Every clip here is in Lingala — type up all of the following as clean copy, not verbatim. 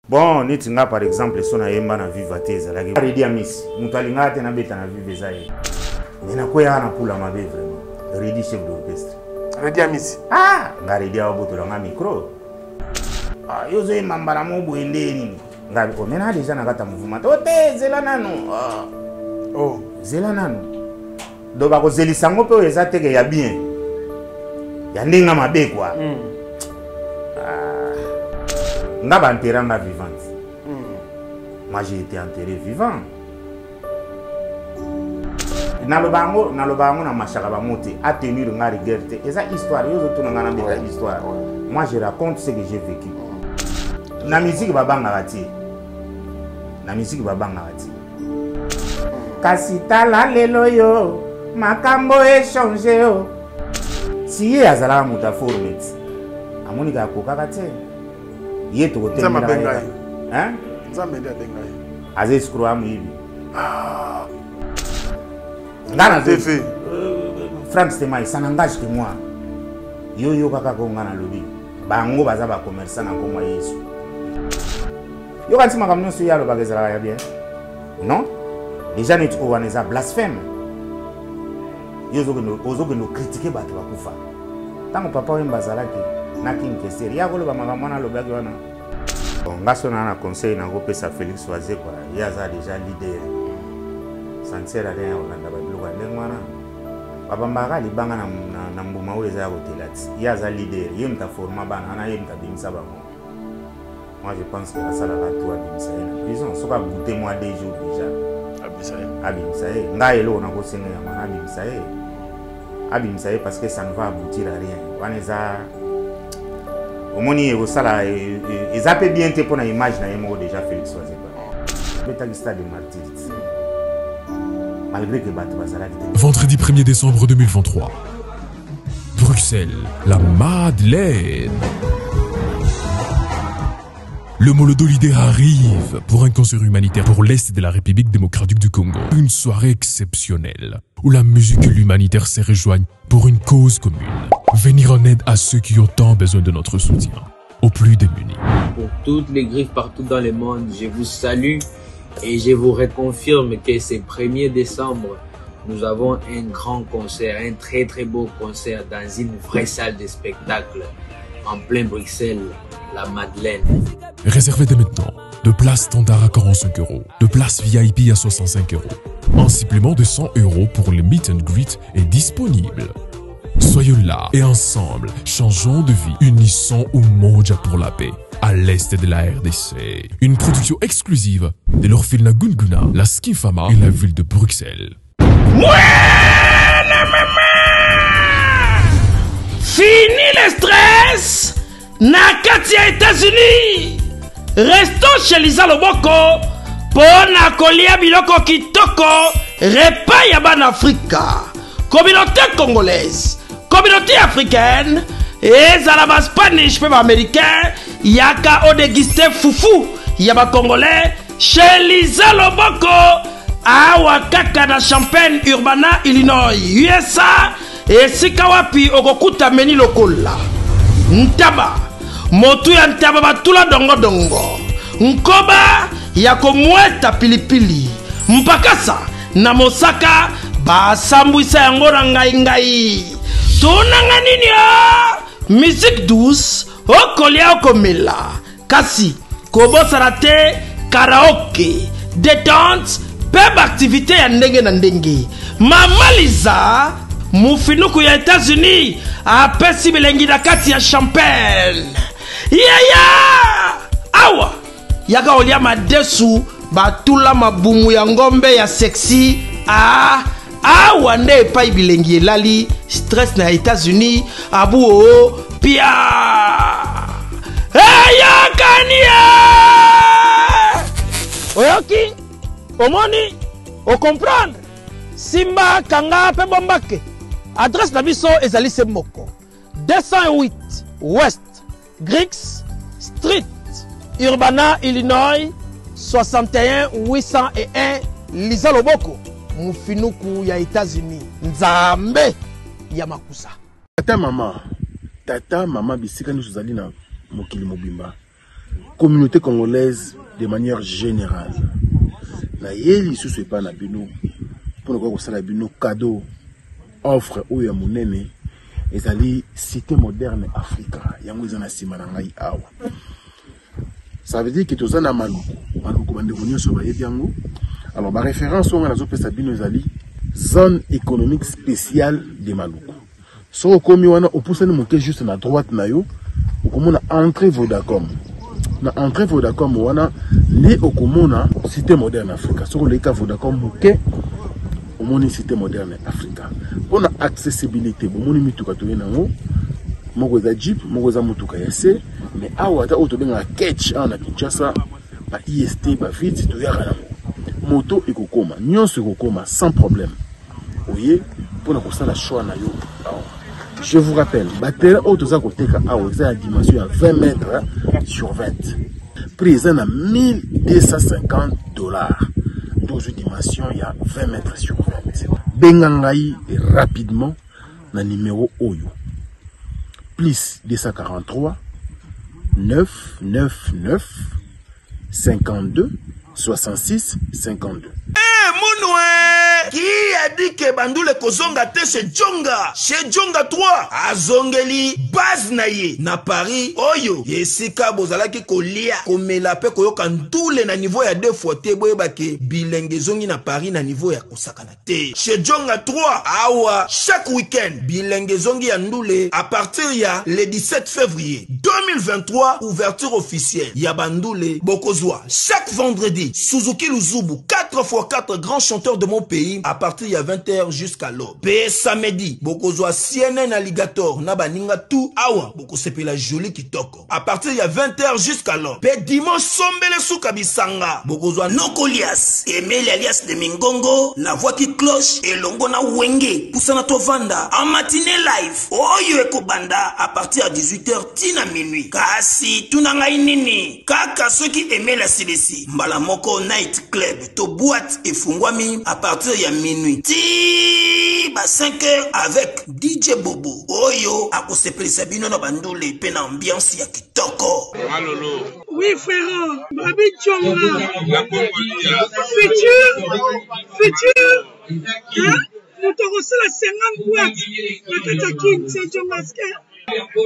Bon, neti nga par exemple so nayemba na Viva te ezalaki Reddy Amisi. Moto alingaka te nabeta na Viva eza ye. Mais nakweyaka na pula mabe vraiment. Reddy chef d'orchestre. Reddy Amisi. Ah, nga Reddy awabotola nga micro. Ah, yo ozoyemba mbala moko boye nde nini? Nga oh, mais na déjà na kati ya mouvement. Oh te, zela nanu. Ah. Oh. Zela nanu. Donc bakozelisa yango mpe oyo eza teke ya bien. Ya ndenge mabe quoi. Ah. Nga ba enterra nga vivante. Moi j'ai été enterré vivant. Naloba yango, naloba yango na mashaka ba mots te, a tenir nga rigueur te. Eza histoire, yo ozotuna nga na beta histoire. Moi je raconte ce que j'ai vécu. Na musique babangaka te. Na musique babangaka te. Kasi tala lelo yo, makambo echange yo. Si ye azalaka moto ya forme ti, amoni kaka akokaka te. Ye tokotelemela ye. Hein? Nzambe nde abenga ye. Aza escroc amoyibi. Ah. Nga na TV. Franck Stemay, ça n'engage que moi. Yo yo kaka ko nga nalobi. Bango baza ba commerçant na komwa Yesu. Yo kanti makambo nyonso ye alobaka ezalaka ya bien. Non? Déjà neti oyo wana eza blasphème. Yo ozokende ocritiquer bato bakufa. Ntango papa Wemba azalaki na King Kester, ye akoloba makambo wana alobaki wana. Bon, nga so na na conseil nakopesa Félix Wazekwa, ye aza déjà leader. Ça ne sert à rien ya kolanda ba biloko ya ndenge wana. Babambaka libanga na mbuma oyo eza ya kotela ti. Ye aza leader, ye moto aforma bana wana, ye moto abimisa bango. Moi je pense que asalaka tout abimisa ye na prison. Soki abute mwa 2 jours déjà. Abimisa ye. Abimisa ye. Ngai eloko nakosenga yango wana abimisa ye. Abimisa ye parce que ça ne va aboutir à rien. Wana eza omoni ekosala eza pe bien te mpona image na ye moko déjà Félix Wazekwa. Betaki stade de martyrs. Malgré que bato bazalaki te. Vendredi 1er décembre 2023. Bruxelles, la Madeleine. Le Molodo Leader arrive pour un concert humanitaire pour l'Est de la République démocratique du Congo. Une soirée exceptionnelle où la musique et l'humanitaire se rejoignent pour une cause commune. Venir en aide à ceux qui ont tant besoin de notre soutien, aux plus démunis. Pour toutes les griffes partout dans le monde, je vous salue et je vous reconfirme que ce 1er décembre, nous avons un grand concert, un très très beau concert dans une vraie salle de spectacle en plein Bruxelles, la Madeleine. Réservez dès maintenant de places standard à 45 euros, de places VIP à 65 euros. Un supplément de 100 euros pour le meet and greet est disponible. Soyons là et ensemble, changeons de vie, unissons Umoja pour la paix à l'est de la RDC. Une production exclusive de l'orphelinat Gunguna, la Skifama et la ville de Bruxelles. Fini le stress na kati ya États-Unis. Restons chez Lisa Loboko mpo na kolia biloko kitoko, repas ya bana Afrika, communauté congolaise, communauté africaine, ezala ba Spanish mpe ba américain, yaka odeguste fufu ya ba congolais chez Lisa Loboko, awa kaka na Champaign Urbana, Illinois, USA, esika wapi okokuta meni lokola ntaba, motu ya ntaba batula dongodongo, nkoba ya komweta pilipili, mpakasa na mosaka basambwisa yango na ngai ngai. Tunanga nini o? Musique douce, okolia okomela, kasi kobosana te karaoke, détente mpe baaktivité ya ndenge na ndenge. Mama Liza mufinuku ya États-Unis apesi bilengi na kati ya Champagne. Yaya awa yaka olia madesu batula mabumu ya ngombe ya sexy. Ah, awa nde epai bilengi elali, stress na États-Unis abu oo pia. Eyakani oyoki, omoni, okomprendre. Simba kanga pe bombake. Adresse na biso ezali se moko, 208 West Griggs Street, Urbana, Illinois 61 801. Liza Loboko, mufinuku ya États-Unis, Nzambe ya makusa. Tata mama, tata mama, bisika nyonso ozali na mokili mobimba. Communauté congolaise de manière générale. Na ye lisusu epai na bino mpo na koya kosala bino cadeau offre oyo ya monene ezali cité moderne Africa yango eza na nsima na ngai awa. Ça veut dire que toza na Maluku. Maluku bandeko nyonso bayebi yango. Alors ba référence oyo ngai nazopesa bino ezali zone économique spéciale de Maluku. Soki okomi wana opusani moke juste na droite na yo okomona entrée Vodacom. Na entrée Vodacom wana nde okomona cité moderne Africa. Soki oleki ka Vodacom moke omoni cité moderne Africa. Mpo na accessibilité bomoni mituka toye nango moko eza jeep moko eza motuka ya se mais awa ata oyo tobengaka ketch awa na Kinshasa ba IST ba vite toyaka nango moto ekokoma nyonso ekokoma sans problème. Oye pona kosala choix na yo awa. Je vous rappelle, ba terrain oyo toza koteka awa eza ya dimension ya 20 mètres sur 20. Prix eza na 1250 dollars. Nde ozwi dimension ya 20 mètres sur 20. Benga ngai rapidement na numéro oyo. Plus 243 9 9 9 52 66 52. Eh, munwe qui a dit que bandule kozonga te chez Djonga chez Djonga 3 azongeli base na ye na Paris oyo esika bozalaki kolia komela pe koyoka ndule na niveau ya deux fois te boyeba ke bilenge ezongi na Paris na niveau ya kosakana te chez Djonga 3 awa chaque week-end bilenge ezongi ya ndule à partir ya le 17 février 2023 ouverture officielle ya bandule bokozwa chaque vendredi Suzuki Luzubu 4x4 grand chanteur de mon pays à partir ya 20h jusqu'à l'aube pe samedi bokozwa CNN Alligator na baninga tout awa bokosepela joli kitoko à partir ya 20h jusqu'à l'aube pe dimanche sombele suka bisanga bokozwa Nokolias Emeli alias de Mingongo la voix qui cloche elongo na Wenge pusana tovanda en matinée live oyo ekobanda à partir ya 18h ti na minuit kasi tuna ngai nini kaka soki Emeli asilisi mbala moko night club to boîte efungwami à partir ya minuit ti ba 5h avec DJ Bobo oyo akosepelisa bino na bandule pe na ambiance ya kitoko. Malolo. Oui frère, Babi Djonga. Futur, futur, hein? Moto akosala 50 boîte na kati ya Kin, c'est Djonga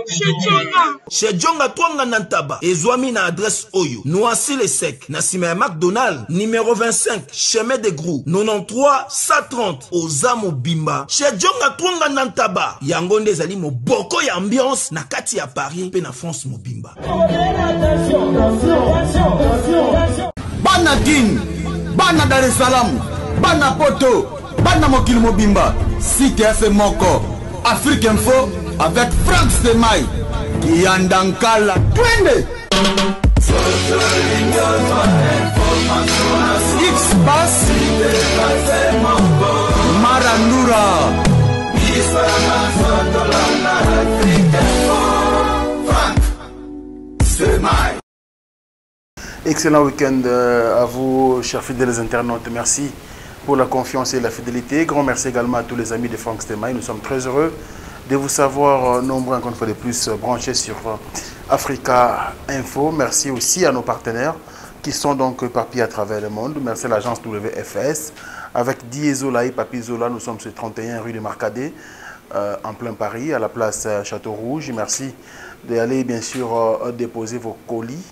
Chez Djonga. Chez Djonga Twanga na Ntaba ezwami na adresse oyo Noisy le Sec na sima ya McDonald numéro 25 chemin de Grou 93 130 oza mobimba. Chez Djonga Twanga na Ntaba yango nde ezali moboko ya ambiance na kati ya Paris pe na France mobimba. Bana Kin, bana Dar es Salaam, bana Poto, bana mokili mobimba, site ya se moko, Afrique Info avec Franck Stemay, Kiyanda Nkala, twende! X-Pass, Marandura. Excellent week-end à vous, chers fidèles internautes. Merci pour la confiance et la fidélité. Grand merci également à tous les amis de Franck Stemay. Nous sommes très heureux de vous savoir nombreux, encore une fois de plus, branchés sur Africa Info. Merci aussi à nos partenaires qui sont donc éparpillés à travers le monde. Merci à l'agence WFS. Avec Diesola et Papi Zola, nous sommes sur 31 rue de Marcadet, en plein Paris, à la place Château Rouge. Merci d'aller bien sûr déposer vos colis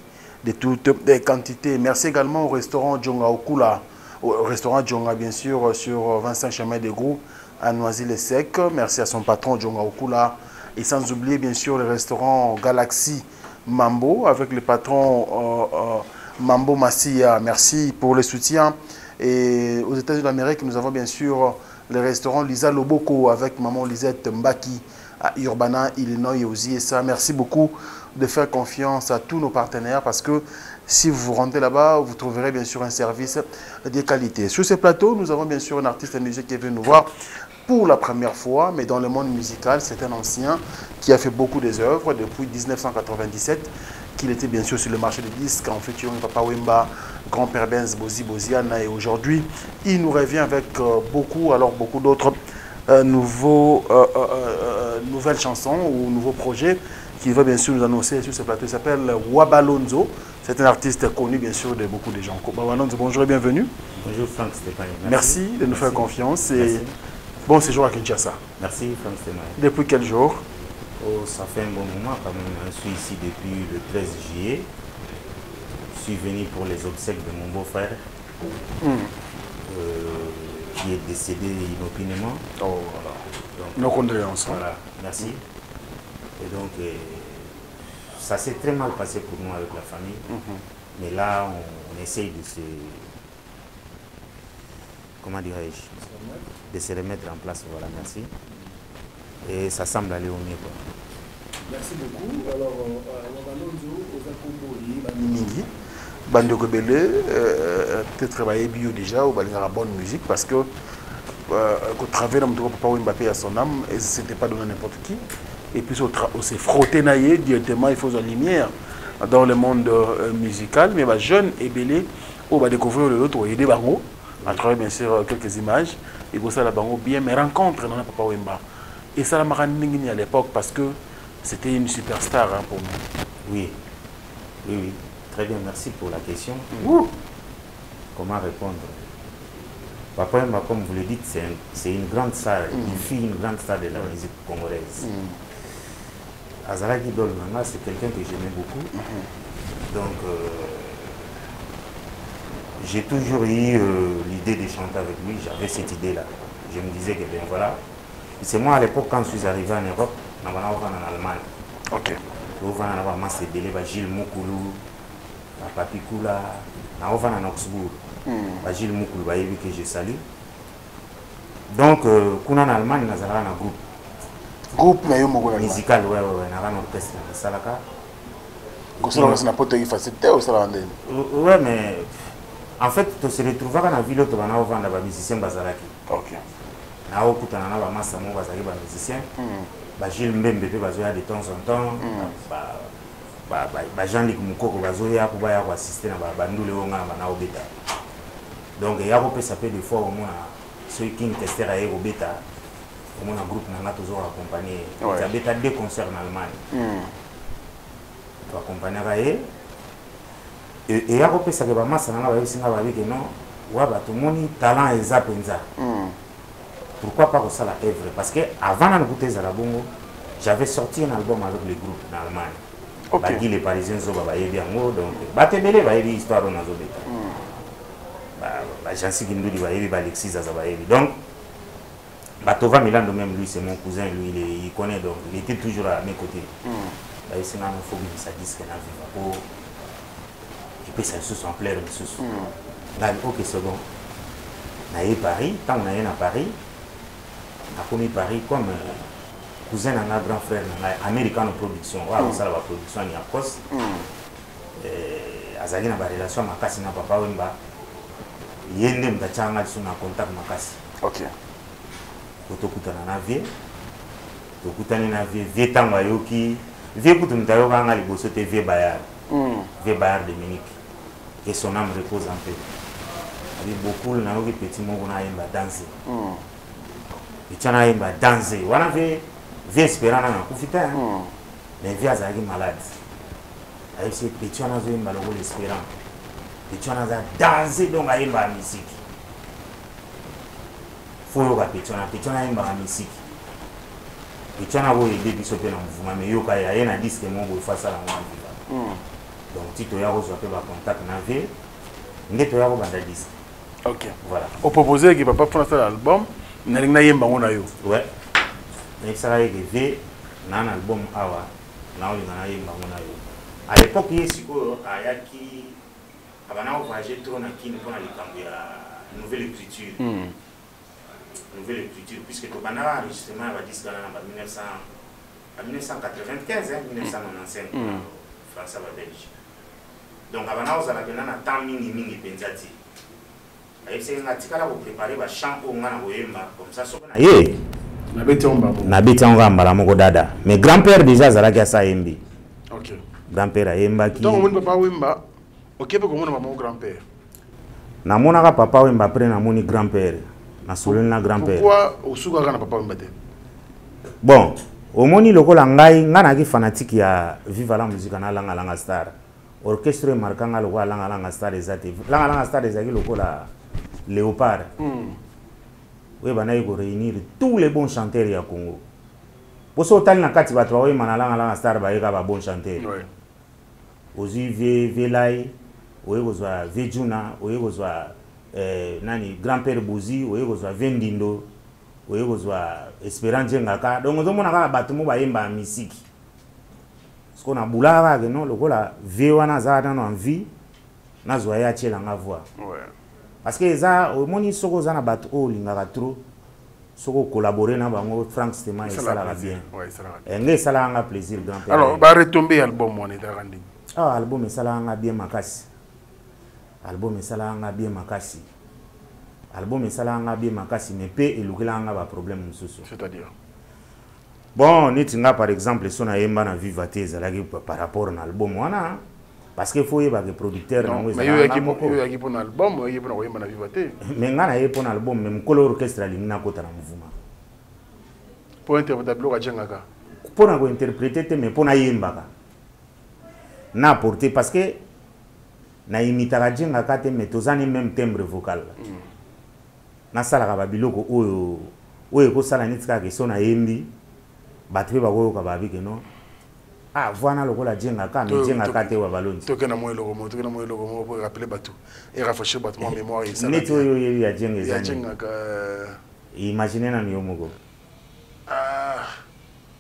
de toutes les quantités. Merci également au restaurant Djonga Okula, au restaurant Djonga bien sûr, sur 25 chemin de Grou à Noisy-le-Sec. Merci à son patron Djonga Okula. Et sans oublier bien sûr le restaurant Galaxy Mambo avec le patron Mambo Massia. Merci pour le soutien. Et aux États-Unis d'Amérique, nous avons bien sûr le restaurant Lisa Loboko avec maman Lisette Mbaki à Urbana, Illinois et aux USA. Merci beaucoup de faire confiance à tous nos partenaires parce que si vous vous rendez là-bas, vous trouverez bien sûr un service de qualité. Sur ce plateau, nous avons bien sûr un artiste musique qui est venu nous voir pour la première fois, mais dans le monde musical, c'est un ancien qui a fait beaucoup des œuvres depuis 1997, qu'il était bien sûr sur le marché des disques en featuring Papa Wemba, Grand-Père Benz, Bozi Boziana, et aujourd'hui, il nous revient avec beaucoup, alors beaucoup d'autres nouvelles chansons ou nouveaux projets qu'il va bien sûr nous annoncer sur ce plateau. Il s'appelle Wabalonzo. C'est un artiste connu, bien sûr, de beaucoup de gens. Wabanonzo, bonjour et bienvenue. Bonjour Franck Stéphane. Merci. Merci de nous faire confiance et Merci. bon séjour à Kinshasa. Merci Franck Stéphane. Depuis quel jour Oh, ça fait un bon moment quand même. Je suis ici depuis le 13 juillet. Je suis venu pour les obsèques de mon beau-frère qui est décédé inopinément. Oh, voilà. Donc, Nos condoléances. hein. Voilà, merci. Et donc, ça s'est très mal passé pour nous avec la famille. Mais là, on essaye de se... Comment dirais-je? De se remettre en place, voilà, merci. Et ça semble aller au mieux, quoi. Merci beaucoup. Alors, Wabanonzo, oza kombo oyebani mingi bandeko ebele peut-être bayebi yo déjà ou balingaka bonne musique parce que kotravailler na moto papa Wemba mpe ya son âme et c'était pas donné à n'importe qui et puis on s'est frotté na ye directement, il faut la lumière dans le monde musical, mais bajeune ebele oyo badécouvrir lelo toyede bango à travers bien sûr quelques images et kosala bango bien. Mais rencontre na papa Wemba esalamaka ndenge nini à l'époque, parce que c'était une superstar, hein, pour moi? Oui. Très bien, merci pour la question. Ouh. Comment répondre? Papa Wemba, comme vous le dites, c'est une grande star. Il fut une grande star de la musique congolaise. Azalaki idole na nga, c'est quelqu'un que j'aimais beaucoup. Donc, j'ai toujours eu l'idée de chanter avec lui. J'avais cette idée-là. Je me disais que, ben voilà. C'est moi, à l'époque, quand je suis arrivé en Europe, en Allemagne. Tofanda na bamasa ebele, bagile Mukulu, bapapi Kula, naofanda na Augsbourg. Bagile Mukulu bayebi que je salue. Donc kuna na Allemagne nazalaka na groupe. Groupe na yo moko na Musical, ouais, naka na orchestre nasalaka. Kosala kasi na poto facile te, osalaka ndeni? Ouais, mais en fait tose retrouvaka na ville oyo tobanda kovanda, bamusicien bazalaki. Naokutana na bamasa moko bazalaki bamusicien, bagile Mbembe mpe bazoya de temps en temps, ba Jean-Luc Mokoko bazoya po baya koassiste na bandule oyo nga na bana kobeta. Donc eya kopesa mpe des fois omona soki King Kester aye kobeta, omona groupe na nga tozo accompagner. Abeta deux concerts na Allemagne, toaccompagnaka ye. Eya kopesaka bamasa na nga bayebisi nga babi ke non, wa bato omoni talent eza mpenza, pourquoi pas kosala œuvre? Parce que avant nanu kuta ezala bongo, j'avais sorti un album avec le groupe na Allemagne. Bagi les Parisiens zoba bayebi yango. Donc bato ebele bayebi histoire oyo nazobeta. Bajansi Kindudi bayebi, baalexis aza bayebi, donc Batova Milando même, lui c'est mon cousin, lui il connaît, donc il était toujours à mes côtés. Bayebisi nga no fo bimisa disque na Viva po epesa lisusu ampleur lisusu. Ngai ok, c'est bon. Naye Paris. Ntango naye na Paris, nakomi Paris, comme cousin na nga, grand frère na ngai, Americano Production oyo akosala baproduction ya Niakos, azalaki na barelation makasi na papa Wemba. Ye nde moto atiaka nga lisusu na contact makasi po tokutana na vieux. Tokutani na vieux. Vieux ntango ayoki, vieux kutu moto ayokaka nga liboso te, vieux Bayard, vieux Bayard de Munich, que son âme repose en paix, abi bokul nayoki petit moko nayemba danse, petit nayemba danse wana. Vieux Espérant nanga akufi te, hein. Mais vieux azalaki malade. Ayebisi petit wana azoyemba lokola Espérant, petit wana aza danse, donc ayembaka misiki, fo oyoka petit wana, petit wana ayembaka misiki, petit wana oyo ede biso mpe na mouvement, mais yoka ye aye na disque moko boye, fo asala ngo na Viva. Donc ti toya kozwa mpe bacontact na vieux, nde toya kobanda disque. Voilà. Opropose ke papa mpona asala album, nalingi nayemba yango na yo. Ouais, nayebisaka ye ke vieux, naa na album awa, naolinga nayemba yango na yo. À l'époque ye sikoyo ayaki abanda kovoyage trop na Kini mpona likambo ya nouvelle écriture. Nouvelle écriture, puisque tobandaka enregistrement ya badisque wana na ba 1900, ba 1995, hein, 1995, français, babelge. Donc abanda kozala mpenza na temps mingimingi mpenza ti ayebisaki nga atikala koprépare bachant oyo nga na koyemba comme ça soki na ye Nabeti yango mbala moko. Nabeti yango kaka mbala moko dada. Mais grand père déjà azalaki asa ayembi. Grand père ayembaki. Ntango omoni papa Wemba, oke mpe komona mama grand père? Namonaka papa Wemba, après namoni grand père, nasololi na grand père. Pourquoi osukaka na papa Wemba te? Bon, omoni lokola ngai, ngai nayaki fanatique ya Viva la Musique na Langa Langa Star. Orchestre oyo emarka nga lokola Langa Langa Star eza te. Langa Langa Star ezalaki lokola Léopard. Oyo ebandaki ko réunir tous les bons chanteurs ya Congo. Po soki otali na kati bato bakoyemba na Langa Langa Star baye kaka ba bons chanteurs. Ouais. Ozwi vie Velai, oye kozwa vie Juna, oye kozwa eh, nani grand père Bozi, oye kozwa vie Ndindo, oye kozwa Esperant Djengaka. Donc ozomona kaka bato mo bayemba misiki. Sikoyo nabulaka kaka ke non lokola vie wana aza nano en vie, nazwa ye atiela nga voix. Ouais. Parce que eza omoni soki oza na bato oyo olingaka trop, soki ocollabore na bango Frank Stema esalaka bien. Ouais, esalaka bien. Eh, ngai esalaka nga plaisir grand père. Alors, ba retombées album wana ezalaka ndenge? Ah, album esalaka nga bien makasi. Album esalaka nga bien makasi. Album esalaka nga bien makasi mais pe elukelaka nga ba problème mosusu. C'est-à-dire? Bon, neti nga par exemple so nayemba na Viva te ezalaki par rapport na album wana. Parce que faut yeba que producteur Non, nango mais ezalaka yo nga yaki moko. yo yaki pona album, yo yaki pona koyemba na Viva te. Mais nga naye pona album, mais mokolo orchestre alingi nakota na mouvement. Po interpréter biloko ajengaka. Pona ko interpréter te, mais pona yembaka. Na apporter parce que na imitaka jengaka te, mais toza ni même timbre vocal. Nasalaka ba biloko oyo oyo ekosala neti kaka so nayembi bato mpe bakoyoka babi ke non. Ah, voix na lokola jengaka, mais jengaka te wa balonzi. Toke na moi eloko moko, toke na moi eloko moko pour rappeler bato et rafraîchir bato mwa mémoire et ça. Neti oyo oyebi ya jenga Ya eza nini? jengaka, Imagine nanu yo moko. Ah.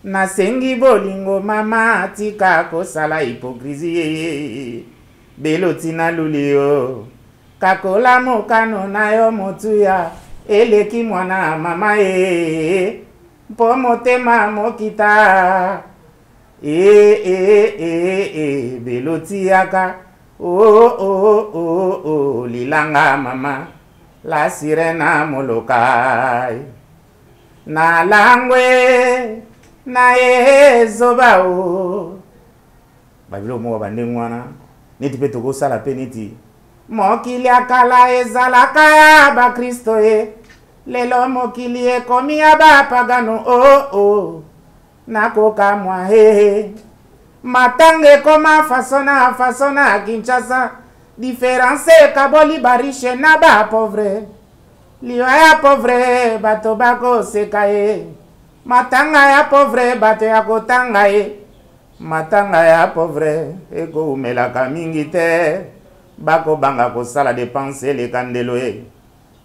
Nasengi bolingo mama tika kosala hypocrisie. Beloti na luli yo. Kakola mokano na yo motuya eleki mwana mama e. Mpo motema mokita. E, e, e, e, beloti yaka. Oh, oh, oh, oh, lilanga mama. La sirena molokai. Na langwe na ezoba o. Babilo moko ba ndenge wana neti pe tokosala pe neti mokili ya kala ezalaka ya bakristo e lelo mokili ekomi ya bapagano o, oh, oh. Nakokamwa he matanga ekoma façon na façon na Kinshasa différence ekaboli ba riche na ba pauvre liwa ya pauvre bato bakoseka ye matanga ya pauvre bato ya kotanga ye matanga ya pauvre ekoumelaka mingi te bakobanga kosala dépense eleka ndelo ye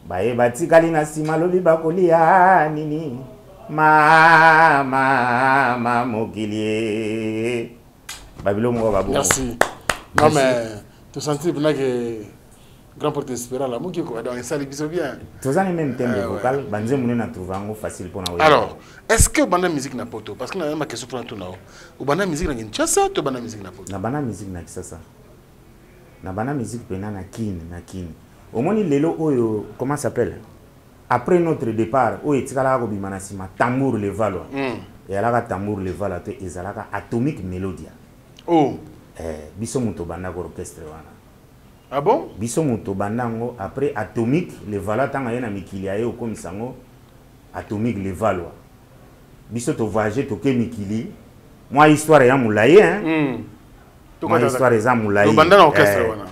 baye batikali na nsima lobi bakolia nini mama ma mokili ye babilo moko babongo. Merci. Non mais tu sentis bien que grand porte espéra la muki quoi donc ça biso bien. Toza ni même thème vocal banze munene na trouver yango facile pona oyo. Alors, est-ce que banda musique na poto parce que na ma question pour tout nao. Ou banda musique na Kinshasa to banda musique na poto? Na banda musique na Kinshasa. Na banda musique pena na Kin, na Kin. Omoni lelo oyo comment ça s'appelle? Après notre départ oyo etikalaka kobima na sima tambour le valois. Eyalaka tambour le valois te ezalaka Atomic Melodia. Oh. Biso moto banda ko orchestre wana. Ah bon? Biso moto banda yango après Atomic le Valois tanga ye na mikili aye okomisa yango Atomic le Valois. Biso to voyager toke mikili. Moi histoire ya mulaye hein. Moi histoire eza mulaye. To banda na orchestre wana.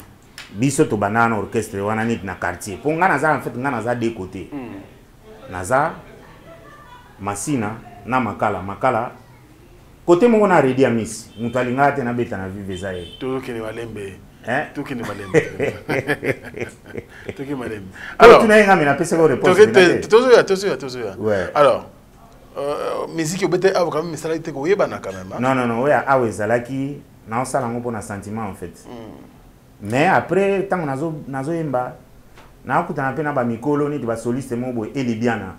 Biso to banda na orchestre wana nit na quartier. Po nga naza en fait nga naza deux côtés. Naza Masina na Makala, Makala côté moko na Redi Amis, mutu alingaka te na beta na vive eza ye. Tokende malembe. Hein? Tokende malembe. Tokende malembe. Alors, Alors, tu n'as rien à faire réponse. Tokende, tozoya, tozoya, tozoya. Ouais. Alors, musique obete awa quand même misala te koyebana quand même, hein? Non, non, non, oya awa ezalaki na osala ngo pona sentiment en fait. Mais après tango nazo nazoyemba nakutana pe na ba mikolo neti ba soliste moko boye Elibiana.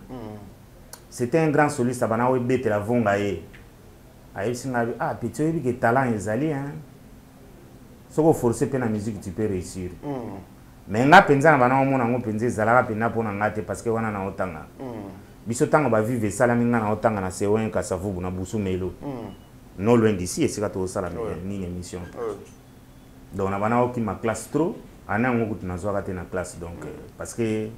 C'était un grand soliste bana oyo betela vonga ye. Ayebisi nga, ah petit oyebi ke talent ezali hein. Soko forcer pe na musique tu peux réussir. Mais nga penza na bana omona ngo penza ezalaka penza pona nga te parce que wana na otanga. Biso tango ba vivre esalami nga na otanga na C1 Kasavubu na Busu Melo. Non loin d'ici esika to sala nini émission. Donc na bana okima classe trop, ana ngo kutu nazwaka te na classe donc, parce que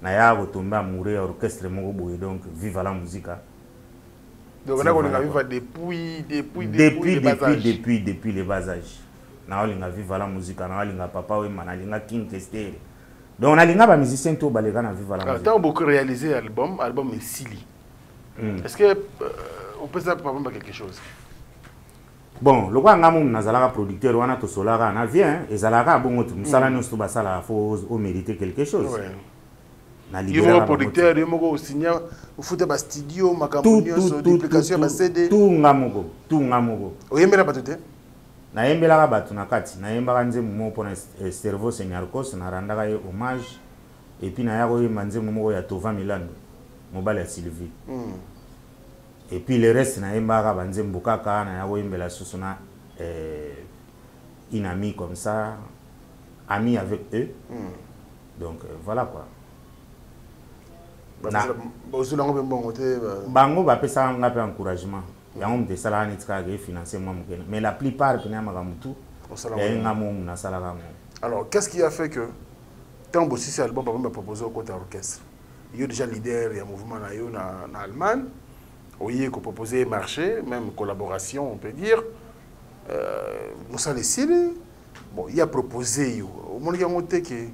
na ya ko tomber amoureux ya orchestre moko boye donc viva la musica. Donc on a connu viva depuis, depuis, Depuis, depuis le bas depuis, âge. depuis, depuis le bas âge. Naolinga Viva la Musica, naolinga Papa Wemba, nalinga King Kester. Donc nalinga ba musicien to baleka na Viva la Musica. Ntango boko réaliser album, album esili, est ce que opesa Papa Wemba quelque chose? Bon, lokola nga momu nazalaka producteur wana, tosolaka na vient, ezalaka bongo tu mosala nyonso to basalaka, faut omériter quelque chose. Na yo moko producteur, yo moko osinya, ofuta bastudio, makambo nyonso, duplication ya baCD? Tout nga moko, tout nga moko. Oyembela bato te? Nayembelaka bato na kati. Nayembaka nzembo moko mpona Cerveau Seniarcos, narandaka ye hommage, et puis naya koyemba nzembo moko ya Tova Milando, mobali ya Sylvie. Et puis le reste nayembaka banzembo kaka, naya koyembela susu na une amie comme ça, ami avec eux. Donc voilà quoi. Bozula yango mpe mbongo te? Bango bapesaka nga mpe encouragement, yango moto esalaka neti kaka efinance mwa moke, mais la plupart pene ya makambo tu yaye nga momu nasalaka yango. Alors, qu'est ce qui a fait que ntango bosisi album, papa bapropose okota orchestre? Yo déjà leader ya mouvement na yo na Allemagne, oye koproposer marché, même collaboration on peut dire, mosala esili, bon, ye apropose yo, omonaki yango te ke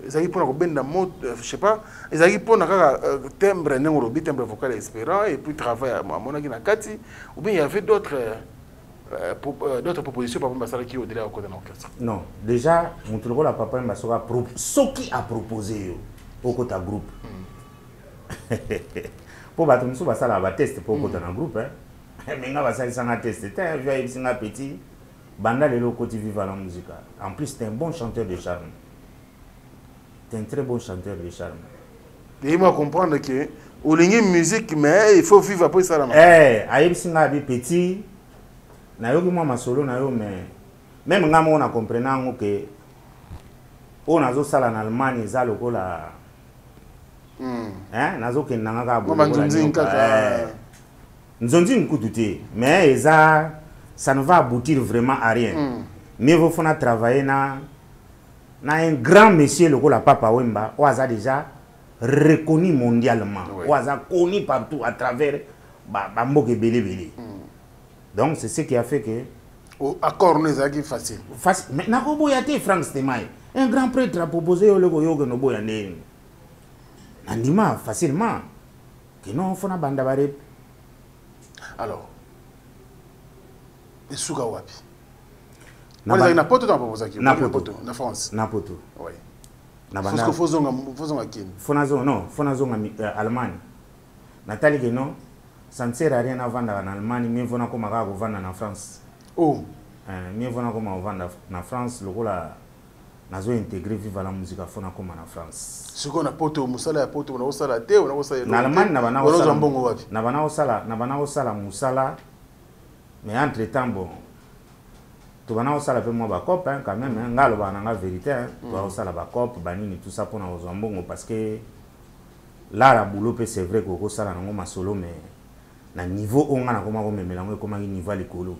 ezalaki mpona kobenda mo, je sais pas, ezalaki mpona kaka timbre, ndenge olobi, timbre vocal espérant, et puis travail amonaki na kati, ou bien il y avait d'autres propositions papa basalaki au-delà ya kokota na orchestre? Non, déjà moto lokola Papa Wemba, soki apropose yo okota groupe, mpo bato mosusu basalaka batest mpo okota na groupe, mais nga basalisanga test te. Vieux ayebisi nga: "Petit, banda lelo okoti Viva la Musica. En plus, t'es un bon chanteur de charme, t'es un très bon chanteur de charme." Et moi comprendre que olingi musique, mais il faut vivre après esalama. Eh, ayebisi nga abi: "Petit, nayoki mwa masolo na yo, mais même nga moko na comprena yango ke oyo nazosala na Allemagne eza lokola nazokende nanga kaka boye lokola nyoka." Eh, nzonzi nkutu te, mais eza, ça ne va aboutir vraiment à rien. Mieux vaut faut na travailler na un grand monsieur lokola Papa Wemba, oyo aza déjà reconnu mondialement, oyo aza connu partout à travers bamboka ebele ebele. Donc c'est ce qui a fait que Accord no ezalaki facile? Facile, mais nakoboya te, Frank Stemay. Un grand prêtre apropose yo eloko, yo okende oboya ndeni? Nandima facilement ke non, faut nabanda barep. Alors esuka wapi? Wana ezalaki na poto to aproposaki? Na poto. Na France? Na poto. Oui. Na banda fozonga Kini? Faut nazonga, non, faut nazonga Allemagne. Natali ke non, ça ne sert à rien navandaka na Allemagne, mieux vaut nakoma kaka kovanda na France. Oh. Mieux vaut nakoma kovanda na France, lokola nazo intégrer Viva la Musica, faut nakoma na France. Sikoyo na poto, mosala ya poto ona kosala te, ona kosala? Na Allemagne na bana ozwa mbongo wapi? Na bana kosala mosala, mais entre temps, bon, tobana kosala mpe mwa bacope, hein, quand même, hein, nga alobaka na nga vérité, hein, toa kosala bacope banini, tout ça mpona kozwa mbongo, parce que lara boulot mpe, c'est vrai kokosala nango masolo, mais na niveau oyo nga nakoma komemela yango, ekomaki niveau ya likolo,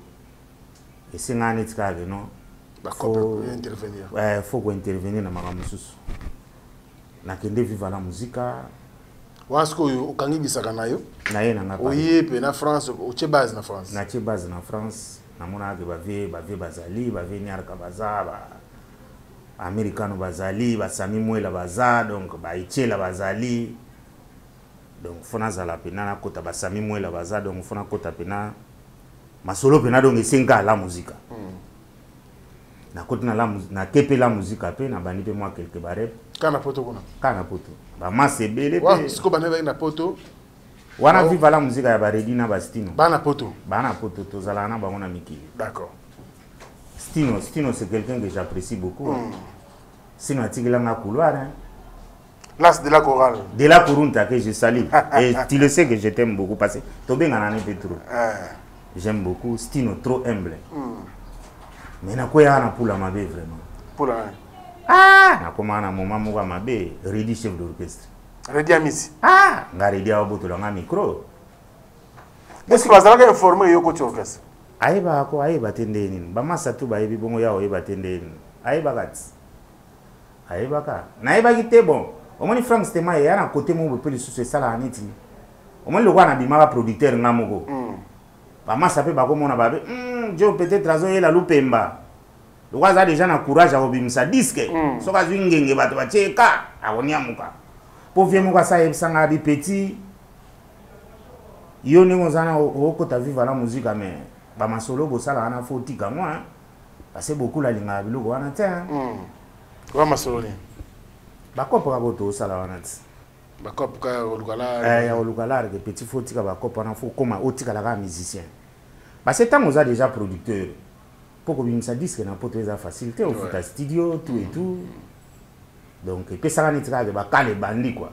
esengaka neti kaka ke non, intervenir. Faut kointervenir na makambo mosusu. Nakende Viva la Musica. Wana sikoyo okangi bisaka na yo? Na ye na nga. Oye mpe na France, otie base na France? Natie base na France. Namonaka ke bavie bazali, bavie Niarka baza, ba Americano bazali, basami Mwela baza, donc baetiela bazali, donc faut nazala mpena nakota, basami Mwela baza, donc faut nakota mpena masolo mpena, donc esenga la Musica. Nakoti na la nake mpe la Musica mpe nabandi mpe mwa quelque barep. Kaka na poto kuna? Kaka na poto, bamasa ebele. Mpe sikoyo bana baki na poto? Wana Viva la Musica ya baredi na bastino. Bana poto? Bana poto, tozalaka na bango na mikili. D'accord. Stino, Stino, c'est quelqu'un que j'apprécie beaucoup. Stino atikelanga couloir, hein. L'as de la chorale. De la Kurunta que je salue. Et tu le sais que je t'aime beaucoup parce que tobengana ne pe trop. J'aime beaucoup Stino, trop humble. Mais nakweyaka na pula mabe vraiment. Pula? Ah, nakoma na moment moko ya mabe, Redi chef d'orchestre. Redi Amisi? Ah, nga Redi aobotola nga micro. Est-ce que bazalaka informé yo koti orchestre? Ayebaka ko ayeba te nde nini, bamasa tu bayebi bongo, ya oyeba te nde nini, ayebaka ti ayebaka, nayebaki te. Bon, omoni Frank Stema eya na kote moko mpe lisusu esalaka neti omoni lokola nabimaka producteur nga moko, bamasa mpe bakomona babe. Jo peut-être azoyela lupemba lokola aza déjà na courage ya kobimisa disque. Soki azwi ngenge, bato batie ka akoniamuka. Mpo vieux moko asa ayebisanga abi: "Petit, yo ndenge oza na okota Viva la Musica, mais bamasolo bosala wana, faut otika ngo, parce que bokula alingaka biloko wana te." Wa masolo nini? Bakope kaka oyo toosala wana ti. Bakope kaka koluka la. Ya koluka large. Petit, faut otika bakope wana, faut okoma otikala kaka musicien, parce que ntango oza déjà producteur, mpo kobimisa disque na poto eza facile te, ofuta studio, tout et tout. Donc epesaka neti kaka bakala ebandi quoi.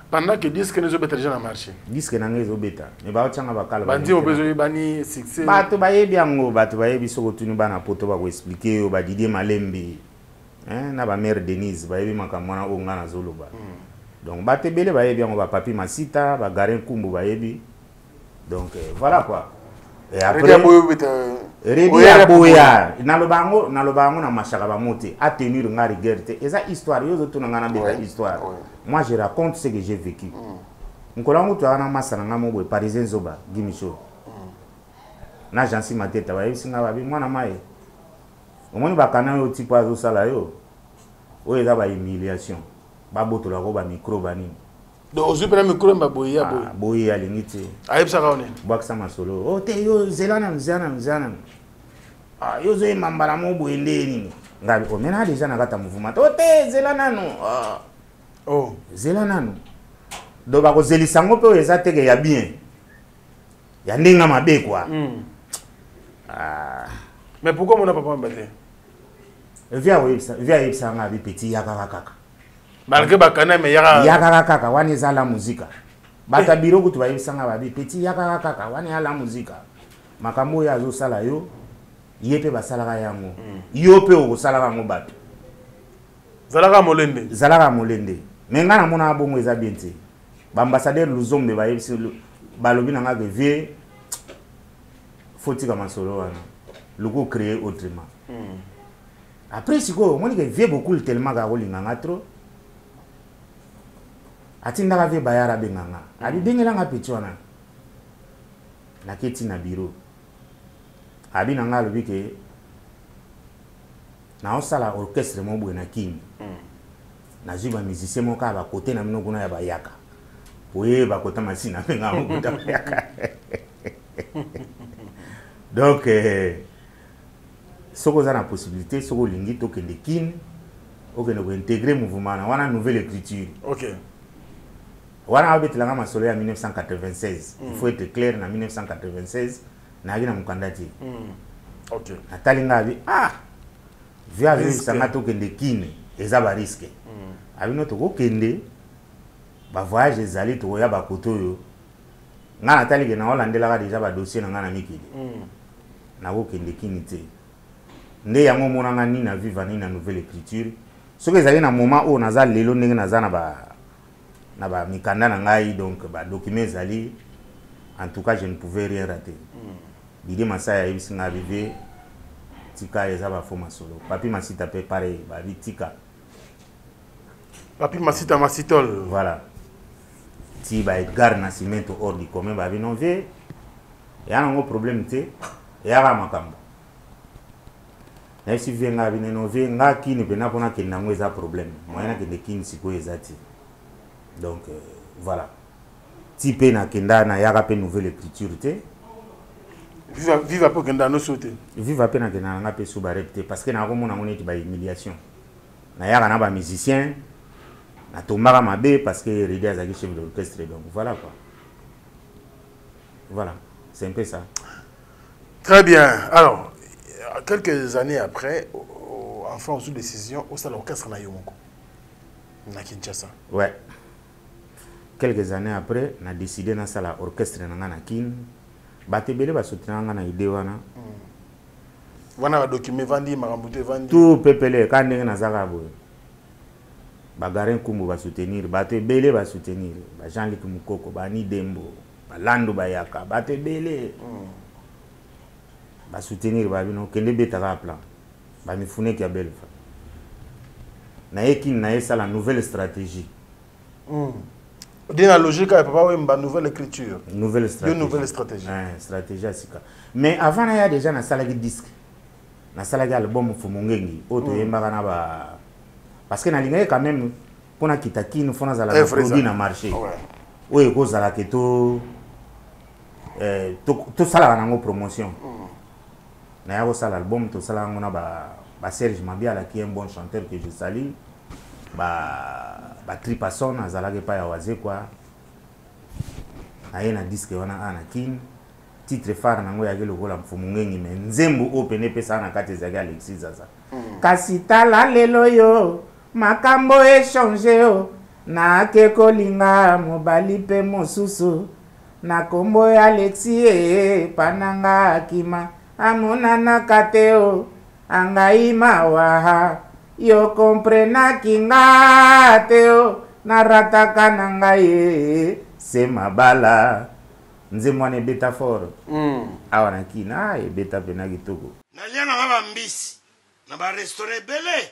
Pendant que disque ezobeta déjà na marché. Disque na ngai ezobeta, mais baotianga bakala. Bandimo mpe ezoyebani succès. Bato bayebi yango, bato bayebi. Soki otuni bana poto, bakoexpliquer yo. Badidie Malembe na bamare Denise bayebi makambo wana oyo ngai nazoloba. Donc bato ebele bayebi yango, bapapi Masita, bagarin Kumbu bayebi. Donc voilà quoi. Et après, Redi aboya, naloba yango, naloba yango na mashaka bamo te, atenir nga rigueur te. Eza histoire, yo ozotuna nga nabeta histoire. Moi, je raconte ce que j'ai vécu. Nkolo yango toyaka na masa na nga mo boye, Parisien Zoba Gimicho na Jansi Mateta, bayebisi nga babi: "Mwana mai, omoni bakana oyo tipo azosala yo oyo, eza bahumiliation, babotolako bamicro banini." Donc ozwi mpena micro, mba boye ya boye. Ah, boye alingi te. Ayebisaka yo nini? Bwakisa masolo o te, yo zela nanu, zela nanu, zela nanu. Ah, yo ozoyemba mbala mo boye nde nini? Ngabi omena déjà na kati ya mouvement te, o te, zela nanu. Ah. Oh. Zela nanu. Donc bakozelisa yango mpe oyo eza teke ya bien, ya ndenge mabe quoi. Ah. Mais pourquoi mona papa mba te? Vieux ayebisa nga abi: "Petit, yakaka kaka." Malgré bakana, mais yaka. Yakaka kaka, wana eza la muzika. Bato ya biro kutu bayebisanga babi: "Petit, yakaka kaka, wana ya la muzika. Makambo oyo azosala yo, ye mpe basalaka yango, yo mpe okosalaka yango bato." Zalaka molende. Zalaka molende. Mais ngai namonaka bongo eza bien te. Baambassadeur Luzombe bayebisi, balobi na nga ke: "Vieux, faut tika masolo wana, luku créer autrement." Après sikoyo omoni ke vieux Bokul tellement kaka kolinga nga trop, atindaka vieux Bayara abenga nga, abi: "Bengelanga petit wana." Naketi na bureau, abi na nga, alobi ke naosala orchestre mo boye na Kini, nazwi bamusicien moko kaka bakote na bino kuna ya bayaka boye, bakota masina mpenga mokota bayaka. Donc soki oza na possibilité, soki olingi, tokende Kine, okende kointégrer mouvement na wana, Nouvelle Écriture. Wana abetelanga masolo ya 1996. Il faut être clair, na 1996 nayaki na mokanda te. Natali nga, abi: "Ah, vieux azoyebisanga tokende Kine, eza barisque." Abino tokokende, bavoyage ezali, tokoya bakote oyo. Nga natali ke naolandelaka déjà badossier na nga na mikili, nakokende Kini te. Nde yango omonanga nini na Viva, nini na Nouvelle Écriture. Soki ezali na moment oyo naza lelo, ndenge naza na ba na bamikanda na ngai, donc badocument ezali, en tout cas je ne pouvais rien rater. Didi Masai ayebisi ngai abive: "Tika, eza bafaux masolo." Papi Masita mpe pareil, babi: "Tika." Papi Masita Masitol. Voilà, ti ba Edgar na Cimento hors du commun, babi: "Non vieux, eya nango problème te, eyaka makambo." Nayebisi vieux ngai, abi: "Non vieux, nga Kini mpena mpona kende yango eza problème, moyen nakende Kini sikoyo eza te." Donc voilà, ti mpe nakenda, nayaka mpe Nouvelle Écriture te. Viva, Viva mpe okenda noso te. Viva mpe nakenda na nga mpe su barep te, parce que nakomona yango neti bahumiliation. Nayaka na bamusicien, natombaka mabe parce que Redi azalaki chef d'orchestre. Donc voilà quoi, voilà, c'est un peu ça. Très bien. Alors, quelques années après, enfin ozwi décision osala orchestre na yo moko na Kinshasa. Ouais, quelques années après na décidé nasala orchestre na nga na Kine. Bato ebele basoutenaka nga na idée wana. Wana badocument evandi, makambo te evandi. Tout pepele ka ndenge nazaka boye, bagarin Nkumbu basoutenir, bato ebele basoutenir, ba Jean-Luc Mukoko, bani Dembo, balando bayaka, bato ebele basoutenir, babino kende betaka plan bamifuneki ya belva. Naye Kini, naye sala Nouvelle Stratégie. De na logique ya Papa Wemba, nouvelle écriture. Nouvelle stratégie. Nouvelle stratégie. Hein, stratégie ya sika. Mais avant naya déjà nasalaki disque. Nasalaki album Fumungengi oyo toyembaka na ba parce que nalingaki quand même mpo nakita Kin, fo nazala na produit na marché oyo ekozala ke to tosalaka nango promotion. Naya kosala album, tosala yango na ba Serge Mabiala qui est un bon chanteur que je salue, ba Tripason azalaki epai ya Wazekwa. Naye na disque wana a na Kin, titre phare nango eyaki lokola Mfumu Ngengi, mais nzembo oyo pene epesaka na kati ezalaki Alexis Zaza. Kasi tala lelo yo makambo échange o nake kolinga mobali mpe mosusu na kombo ya Alexis e pananga akima amonanaka te o angai mawa yo komprenaki nga te o narataka na ngai e se mabala. Nzembo wana ebeta fort awa na Kina, ebeta pena kitoko. Nalia nanga bambisi na barestaurant ebele,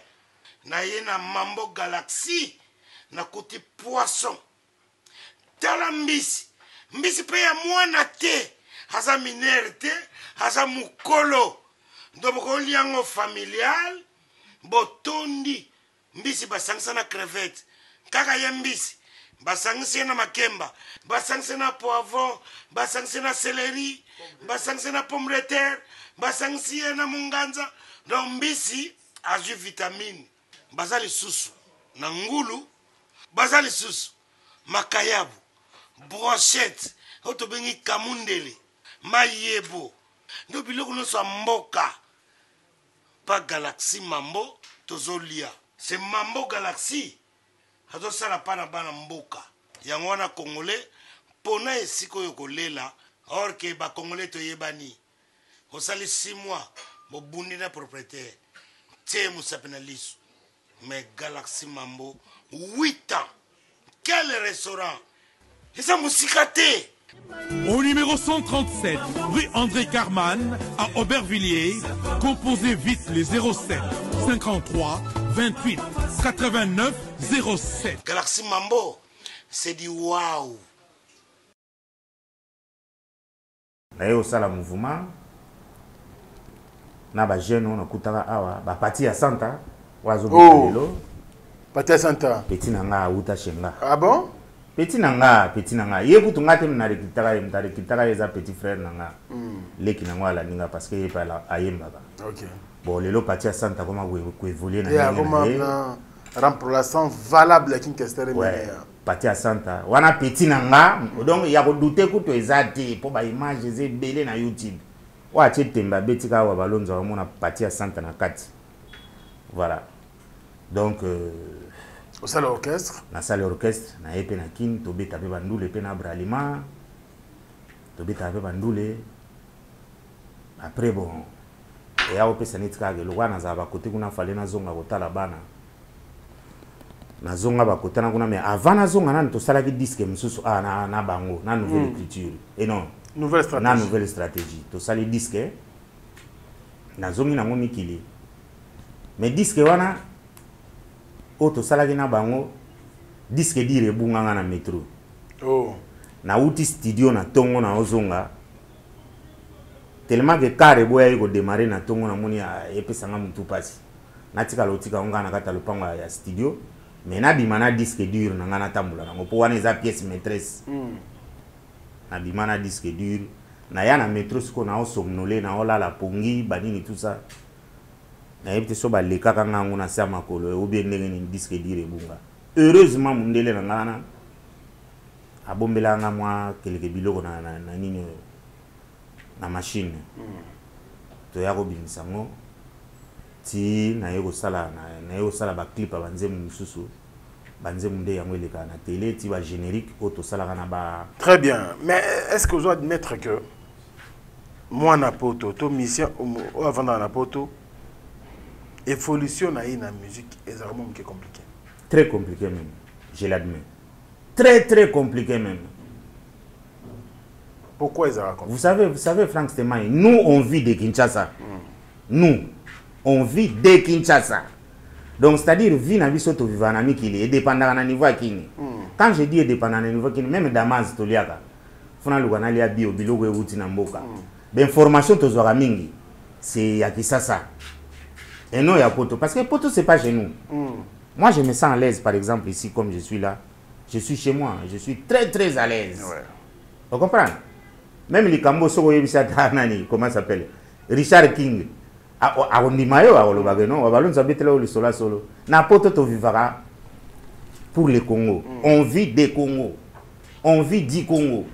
naye na Mambo Galaxy nakuti poisson. Tala mbisi, mbisi mpe ya mwana te, aza minere te, aza mokolo. Donc bokolia yango familial, botondi mbisi basangisa na crevette, kaka ye mbisi basangisi ye na makemba, basangisi na poivron, basangisi na céleri, basangisi na pomme de terre, basangisi ye na munganza. Donc mbisi azwi vitamine. Baza lisusu na ngulu, baza lisusu makayabu, brochette oyo tobengi kamundele, mayebo, ndo biloko nyonso ya mboka. Pa Galaxy Mambo tozolia. C'est Mambo Galaxy azosala pa na bana mboka. Yango wana Congolais pona esika oyo kolela, or que ba Congolais toyebani. Osali 6 mois bobundi na propriétaire, tie mosapi na liso. Mais Galaxy Mambo 8 ans, quel restaurant eza mosika te. Au numéro 137, rue André Carman, à Aubervilliers, composez vite les 07 53 28 89 07. Galaxy Mambo, c'est du waouh. Naye osala mouvement na ba jeune oyo nakutaka awa, ba Pati ya Santa oyo azobeta lelo. Pati ya Santa. Petit na nga awuta chez nga. Ah bon? Petit na nga, petit na nga. Ye kutu nga te na recrutaka ye, mutu arecrutaka ye eza petit frère na nga. Leki na ngo alandi nga parce que ye pe ayembaka. Bon, lelo Pati ya Santa akoma ko évoluer na Ye ndenge na akoma ye. na remplaçant valable ya King Kester Ouais. Emeneya. Pati ya Santa wana petit na nga, donc ya kodute kutu eza te po ba image eza ebele na YouTube. Oyo atie tembe abeti kaka wa balonzo bamona Pati ya Santa na kati. Voilà. Donc osala orchestre? Nasali orchestre, naye pe na Kin, tobeta pe bandule pe na Bralima. Tobeta pe bandule. Après bon, eya kopesa neti kaka eloko wana nazala bakote kuna, fale nazonga kotala bana. Nazonga bakotana kuna, mais avant nazonga nanu tosalaki disque mosusu, ah, na bango, na nouvelle écriture. Et non, Nouvelle stratégie. Na nouvelle stratégie. Tosali disque, nazongi nango mikili. Mais disque wana oyo tosalaki na bango, disque dire ebunganga na métro. Nauti studio na tongo na ozonga, tellement que car eboyaki kodémarrer na tongo, namoni, ah, epesanga mutu pasi. Natikala otika ngo na kati ya lopango ya studio, mais nabima na disque dur na nga natambola nango po wana eza pièce maîtresse. Nabima na disque dur, naya na métro sikoyo naosomnole, naolala pongi banini tout ça. Nayebi te so balekaka nga yango na se ya makolo ou bien ndenge nini disque dur ebunga. Heureusement mondele na nga wana abombelaka nga mwa keleke biloko na nini oyo na machine. Toya kobimisa yango ti naye kosala, naye kosala ba clip ya banzembo mosusu, banzembo nde yango elekaka na télé ti ba générique oyo tosalaka na ba Très bien, mais est-ce que ozo admettre que mwana poto to mission oyo avandaka na poto, évolution na ye na musique ezalaka mwa moke compliqué? Très compliqué même, je l'admets, très très compliqué même. Pourquoi ezalaka compliqué? Vous savez, Franck Stemay, nous on vit de Kinshasa. Nous, on vit de Kinshasa. Donc c'est à dire vie na biso tovivaka na mikili edépendaka na niveau ya kini. Quand je dis edépendaka na niveau ya kini, même damas toliaka funa luka nalia bio, biloko euti na mboka. Bainformation tozwaka mingi, c'est ya Kisasa et non ya poto, parce que poto, c'est pas chez nous. Moi, je me sens à l'aise, par exemple ici, comme je suis là, je suis chez moi, je suis très très à l'aise. Vous comprenez? Même likambo soki oyebisi ata nani, comment s'appelle, Richard King, akondima yo, akolobaka non, balonzi abetela oyo lisolo ya solo. Na poto tovivaka pour le Congo. On vit des Congo, on vit du Congo,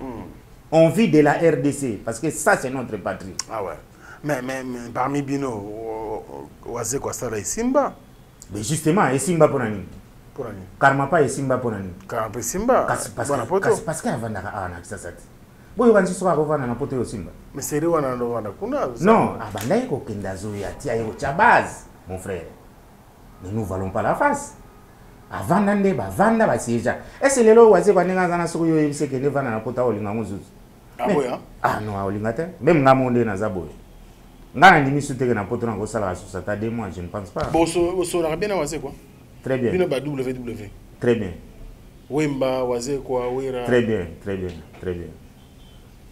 on vit de la RDC, parce que ça, c'est notre patrie. Ah ouais, mais parmi bino, Wazekwa asala esimba. Mais justement, esimba mpona nini? Mpona nini? Karmapa esimba mpona nini? Karmapa esimba. Parce que avandaka awa na Kisasa te. Boyoka nsi soki akovanda na poto, osimba. Mais seri wana novanda kuna. Non, abandaki kokende, azoya ti aye kotya base. Mon frère, ne nous voilons pas la face. Avanda nde bavanda basiéja ese. Lelo Wazekwa ndenge aza na, soki oyo oyebisi ekende vanda na poto, aolinga ngo zuzu? Ah non, aolinga te. Même nga mo nde naza boye, nga nandimi su teke na poto na kosalaka susu ata 2 mois, je ne pense pas. Bosolaka bien na Wazekwa? Très bien. Bino ba WW? Très bien. Wemba, Wazekwa, Wera. Très bien, très bien, très bien,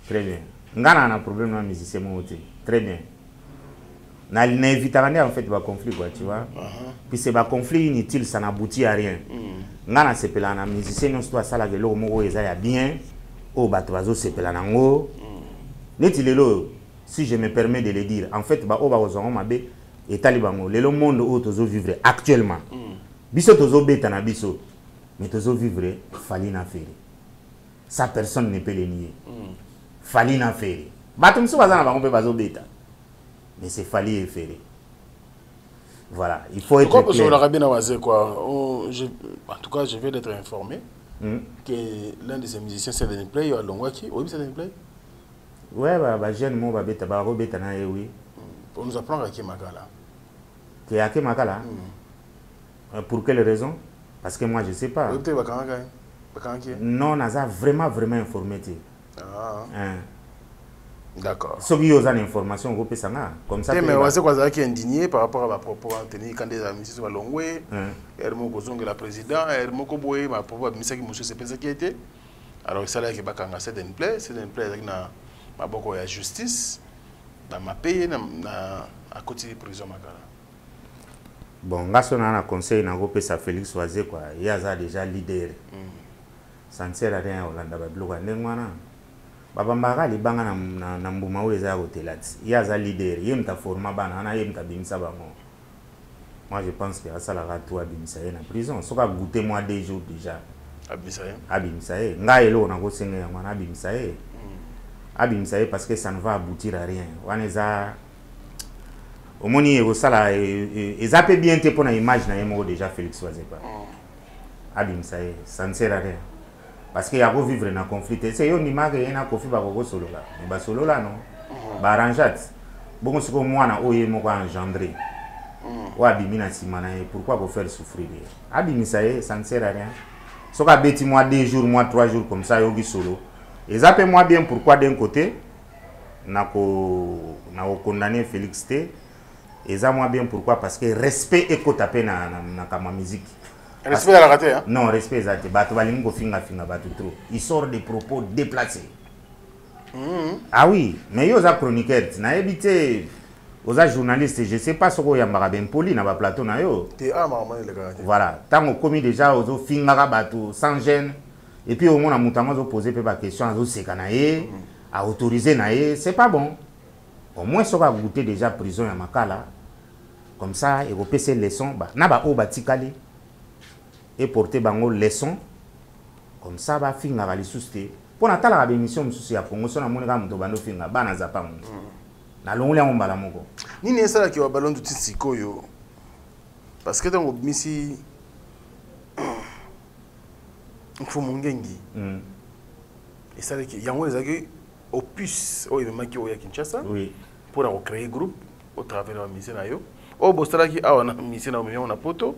très bien. Nga na problème na musicien moko te, très bien. Na évitaka nde en fait baconflit, quoi, tu vois. Puis c'est baconflit inutile, ça n'aboutit à rien. Nga nasepelaka na musicien nyonso to asalaka eloko moko oyo eza ya bien, oyo bato bazosepela nango. Neti lelo oyo, si je me permets de le dire, en fait baoyo bakozwa yango mabe, etali bango. Lelo monde oyo tozovivre actuellement, biso tozobeta na biso, mais tozovivre Fally na Ferre, ça, personne ne peut le nier. Fally na Ferre, bato mosusu baza na bango mpe bazobeta, mais c'est Fally et Ferre. Voilà, il faut être Pourquoi clair. Bien quoi. Oh, en tout cas, je viens d'être informé que l'un de ces musiciens, c'est Danny Play, alongwaki. Oui, c'est Danny Play. Ouais, bah, jeune mo babeta, bakobeta na ye, oui. Pour nous apprendre à qui Makala. Ke ake Makala. Pour quelle raison? Parce que moi, je sais pas. Oui, peut-être bakangaka. Bakangaki. Non, naza vraiment vraiment informé te. Ah. Hein. D'accord. Soki yo oza na information, okopesa nga comme ça. Te, mais Wazekwa azalaki indigné par rapport à bapropos teni quand des musiciens balongwe, ere moko kozongela président, ere moko boye, bapropos babimisaki mosusu epesaki ye te. Alors esalaki bakanga Ceden Play. Ceden Play azalaki na maboko ya justice, bamape ye na akoti prison Makala. Bon, nga so naa na conseil nakopesa Félix Wazekwa, ye aza déjà leader. Ça ne sert à rien kolanda babiloko ya ndenge wana. Babambaka libanga na mbuma oyo eza ya kotela ti. Ye aza leader, ye moto aforma bana wana, ye moto abimisa bango. Moi, je pense que asalaka to abimisa ye na prison. Soki agouté mwa 2 jours déjà, abimisa ye. Abimisa ye. Ngai eloko nakosenga yango wana, abimisa ye, abimisa ye, parce que ça ne va aboutir à rien. Wana eza, omoni, ekosala eza mpe bien te mpo na image na ye moko déjà. Félix Wazekwa, abimisa ye, ça ne sert à rien, parce que yako vivre na conflit te. Se yo ndimaka ye na Kofi bakokosolola, me basolola no baarrange ti bongo. Sikoyo mwana oyo ye moko engendré, oyo abimi na nsima na ye, pourquoi kofaire souffrir ye? Abimisa ye, ça ne sert à rien. Soki abeti mwa 2 jours, mwa 3 jours comme ça, ayoki solo, eza mpe mwa bien. Pourquoi? D'un côté, na kokondamner Félix te, eza mwa bien. Pourquoi? Parce que respect ekota mpe na kama musique. Respect ezalaka te, hein? Non, respect eza te. Bato balingi kofingafinga bato trop, il sort des propos déplacés. Ah oui, mais yo oza chroniqueur ti, nayebi te, oza journaliste, je sais pas soki oyambaka bempoli na baplateau na yo. Te, ah, makambo elekaka te. Voilà, ntango okomi déjà ozofingaka bato sans gêne, et puis omona moto yango azopose mpe baquestion, azoseka na ye, aautorise na ye, c'est pas bon. Au moins soki agoûté déjà prison ya Makala, comme ça ekopesa leçon na baoyo batikali, eporte bango leçon, comme ça bafingaka lisusu te. Mpo natalaka baémission mosusu ya Congo, so namoni kaka moto bando ofinga bana zapa moto, nalongoli yango mbala moko. Nini esalaki wa Balondu ti sikoyo? Parce que ntango obimisi Mfumu Ngengi, esalaki yango, ezalaki opus oyo ememaki oyo ya Kinshasa mpona kocréer groupe au travers ya bamusicien na yo oyo bosalaki awa na musicien na omemi yango na poto,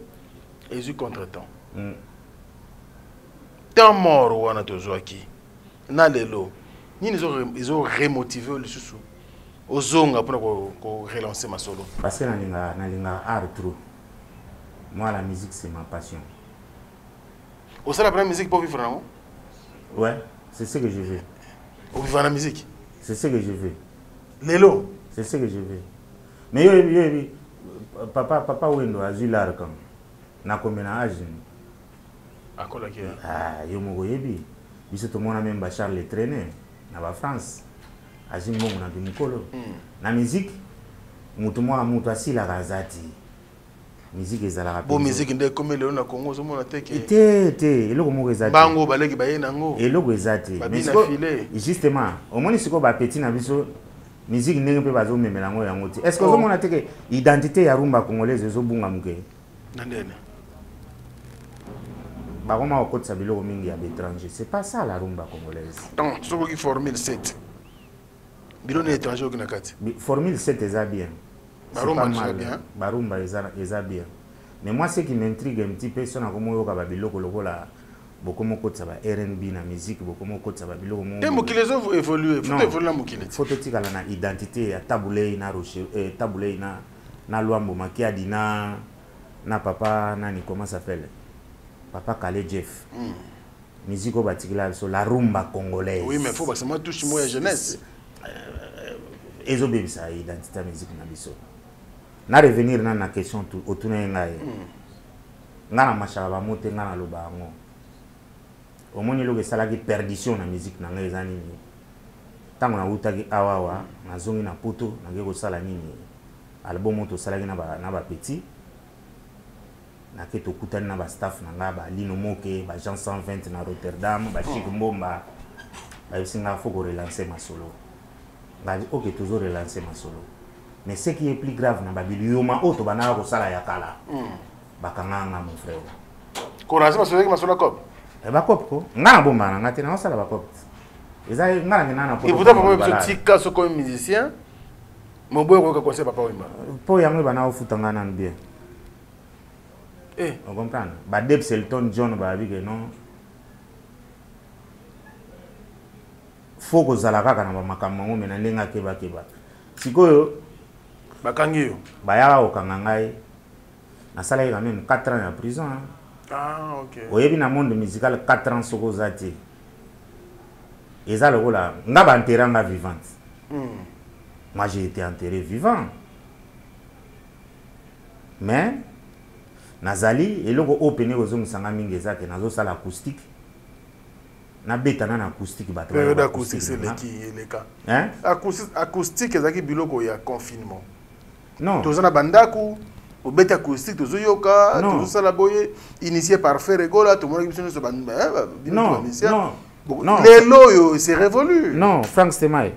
ezwi contretemps. Temps mort wana tozwaki na lelo, nini ezo remotive lisusu ozonga mpona korelancer masolo? Parce que nalinga art trop. Moi, la musique, c'est ma passion. Osala mpena musique mpo vivre nango? Ouais, c'est ce que je veux. Ovivre na musique? C'est ce que je veux. Lelo? C'est ce que je veux. Mais yo yebi, yo yebi, papa, papa Wendo azwi lar quand nakomi na age nini? Akolaki. Ah, yo moko oyebi. Biso tomona meme ba Charles Traîner na ba France. Azwi mbongo na kimokolo. Na musique, moto mwa moto asilaka aza te. Musique ezalaka bo musique nde ekomi lelo na Congo, ozomona te ke te te eloko moko eza te. Bango baleki baye nango. Eloko eza te. Babi na filet. Justement, omoni sikoyo ba petit na biso musique ndenge mpe bazomemela yango yango te. Est-ce que ozomona te ke identité ya rumba congolaise ezobunga moke? Na ndene. Bakoma kokotisa biloko mingi ya baétranger. C'est pas ça la rumba congolaise. Donc soki oki formule 7 biloko na étranger oki na kati. Formule 7 eza bien. Barumba eza bien. Barumba eza, eza bien. Mais moi, ce qui m'intrigue un petit peu, c'est que yoka ba biloko lokola bokomo kotisa ba R&B na musique, bokomo kotisa ba biloko mo. Te mokili ezo évoluer, faut évoluer na mokili. Faut totikala na identité ya Tabu Ley na Rocher, Tabu Ley na na Luambo Makiadi na na papa nani, comment s'appelle? Papa Kale Jeff. Musique oyo batikela biso la rumba congolaise. Oui, mais faut ba seulement touche moi ya jeunesse. Ezobebisa identité ya musique na biso. Na revenir na na question tu otuna ye ngai. Nga na mashaka ba mote nga na loba yango. Omoni eloko esalaki perdition na musique na ngai eza nini? Tango nawutaki awa awa, nazongi na poto, nake kosala nini? Album oyo tosalaki na ba, na ba petit. Nake tokutani na ba staff na nga, ba Lino Moke, ba Jean 120 na Rotterdam, ba Chic Mbomba. Bayebisi nga faut ko relancer masolo. Nga ok, tozo relancer masolo. Mais ce qui est plus grave na ba biliyoma oyo tobandaka kosala ya kala. Bakanga nga mon frère. Ko relancer masolo ki masolo kop? Eh, ba kop ko. Nga na bomba na nga te, na osala ba kop. Eza nga na ngena na poto. Et pourtant papa biso tika soko musicien. Moboyo koyoka conseil papa Wemba. Po yango bana ofuta nga nanu bien. Eh. On comprend? Ba Debs Elton John ba bi que non. Faut kozala kaka na ba makambo yango mais na ndenge akeba keba. Sikoyo bakangi yo. Bayaka kokanga ngai. Nasalaki quand même 4 ans ya prison, hein. Ah, ok. Oyebi na monde musical 4 ans soko oza te. Eza lokola nga ba enterrer nga vivante. Moi j'ai été enterré vivant. Mais nazali eloko oyo pene kozongisa nga mingi eza ke nazosala acoustique. Nabeta na na acoustique bato Période bayoka acoustique, acoustique na nga. c'est eleki, eleka. Hein? Acoustique, acoustique ezalaki biloko ya confinement. Non. Toza na bandaku, obeta acoustique, tozoyoka, Non. tozosala boye, initié par Ferre Gola, tomonaki biso nyonso ba, ba, ba, bino Non, to ba musicien. non, Bon, non. lelo oyo, c'est révolu. Non, Franck Stemay.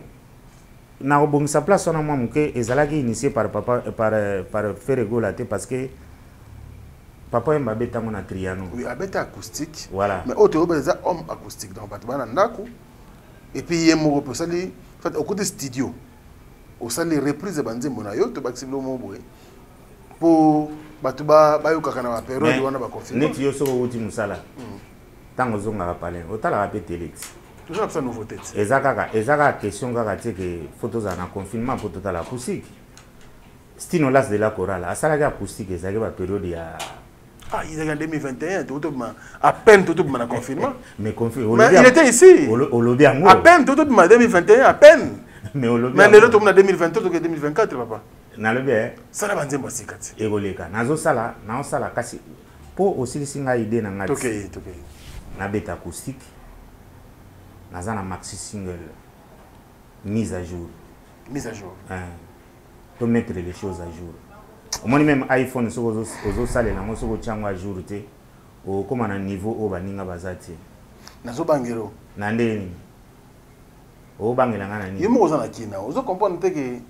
Na kobongisa place wana mwa moke, ezalaki initié par papa, par Ferre Gola te, parce que papa Wemba abeta yango na Trianon. Oui, abeta acoustique. Voilà. Mais oyo toyoba eza homme acoustique, donc bato bana ndako, et puis ye moko pe osali, en fait, okoti studio, osali reprise ya banzembo na yo, tobakisi biloko moko boye po bato bayokaka na ba période Mais wana ba confinement. neti yo soki owuti mosala, ntango ozongaka palais, otalaka pe télé ti. Toujours na biso nouveauté ti. Eza kaka question kaka te ke faut tozala na confinement po totala acoustique. Stino Las de la Chorale asalaki acoustique, ezalaki ba période ya Ah, il est en 2021, tout, tout, à peine tout, tout, tout, confinement. Mais confi-, Mais olobi il yango. était ici. Olobi yango. À peine tout, tout, tout, 2021, à peine. Mais olobi Mais yango. lelo, tout, tout, 2023, tout, 2024, papa. Nalobi, eh. Sala banzembo sika ti. Ekoleka. Nazosala, naosala kasi po osilisi ngai idée na ngai. Tokei, tokei. Nabeta acoustique. Naza na maxi single mise à jour. Mise à jour. Hein. To mettre les choses à jour. Omoni même iPhone soko ozosalela yango, soko otia yango à jour te, okóma na niveau oyo baninga baza te. Nazobangela. Na ndenge nini? Obangela nga na nini? Yo moko oza na kina, ozo comprendre te ke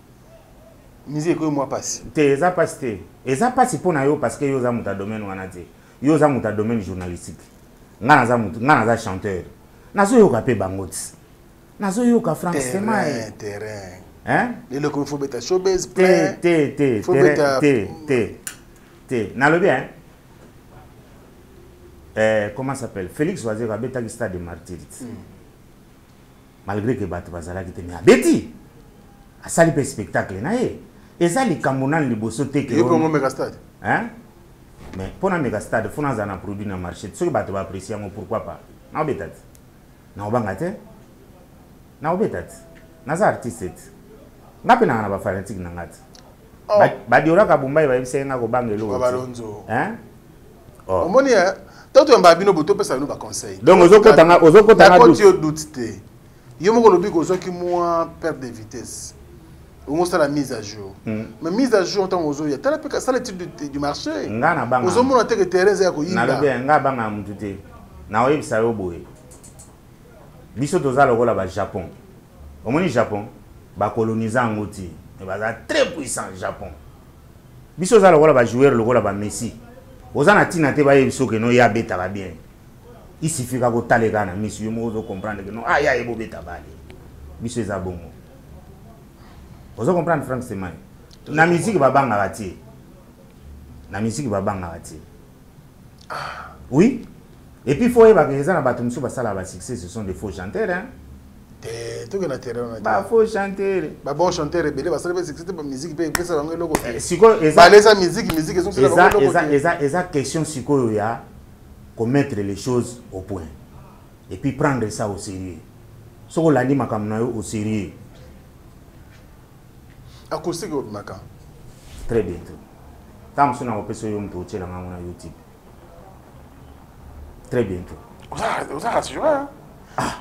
musique ekoyi mwa pasi. Te, eza pasi te. Eza pasi mpo na yo parce que yo oza moto ya domaine wana te. Yo oza moto ya domaine journalistique. Nga naza moto, nga naza chanteur. Nazoyoka pe bango ti. Nazoyoka Franck Terrain, Stemay. terrain. Hein? Lelo komi faut beta showbiz, Te, plein. te, te, Faut terrain, beta te, te, te. Nalobi, hein? Comment s'appelle? Félix Wazekwa abetaki stade de Martyrs. Malgré que bato bazalaki te, mais abeti. Asali pe spectacle na ye. Eza likambo nanu liboso te ke Yo pe oyo- omeka stade? Hein? Mais mpo nameka stade, fo nazala na produit na marché. Soki bato baapprécie yango, pourquoi pas? Naobeta te, naobanga te, naobeta te. Naza artiste te, nga mpe nanga na bafanatique na nga te. Oh. Badioraka Bumbai, bayebisaki nga kobanga eloko. Balonzo. Oh. Omoni, tango toyambaka bino bo, topesa bino baconseil. Donc ozokotanga, ozokotanga. Nakoti yo doute te. Yo moko olobi kozwaki mwa perte de vitesse, ongosala mise à jour. Mais mise à jour, ntango ozoya, tala mpe, sala étude du marché. Nga na banga. Ozomona te ke terrain eza ya koyinda. Nalobi, nga banga mutu te. Naoyebisa yo boye, biso toza lokola bajapon. Omoni Japon, bakolonize yango ti, mais baza très puissant, Japon. Biso oza lokola bajoueur, lokola bamessi. Oza na ntina te bayebi soki no ye abetaka bien. Il suffit kaka otala kaka na miso, yo moko ozocomprendre ke no, ah, ye ayebi obeta bale. Biso eza bongo. Ozo comprendre, Frank Semai? Na musique babangaka te, na musique babangaka te. Oui, et puis faut oyebaka, eza na bato mosusu basalaka basuccès, ce sont des faux chanteurs, hein. Te, toke na terrain wana te. Bafaux chanteur. Babon chanteur ebele basali mpe succès te, bamusique mpe epesa bango eloko te. Sikoyo eza balesa musique, musique ezongisela eza bango eloko eza te. Eza question sikoyo ya komettre les choses au point et puis prendre ça au sérieux. Soki olandi makambo na yo au sérieux. Acoustique obimaka? Très bientôt. Ntango mosusu nakopesa oyo moto otielanga yango na YouTube. Très bientôt. Oza rassuré, hein?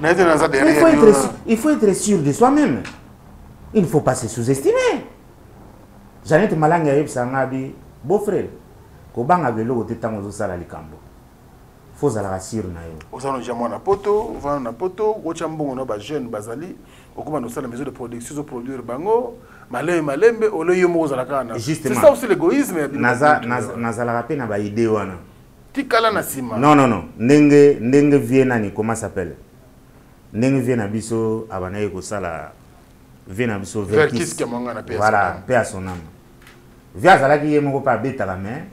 Na ete naza Il derrière faut bino. être, il faut être sûr de soi-même. Il ne faut pas se sous-estimer. Jeannette Malangi ayebisa nga bi beau frère, kobangaka eloko te ntango ozosala likambo. Faut ozalaka sûr na yo. Oza noja mwana poto, ovanda na poto, okotya mbongo na bajeune bazali, okoma nosala maison de production, ozoproduire bango malembe malembe, ole yo moko ozala kaka na. C'est Justement. ça aussi l'égoïsme ya bino. Nazalaka mpe na baide wana. Tikala na nsima. Non, non, non, ndenge vie nani, comment s'appelle, ndenge vie na biso abandaki kosala, vie na biso Verkis. Verkis. Kiamwangana, paix à son Voilà, âme. paix à son âme. Vie azalaki ye moko mpe abetaka, mais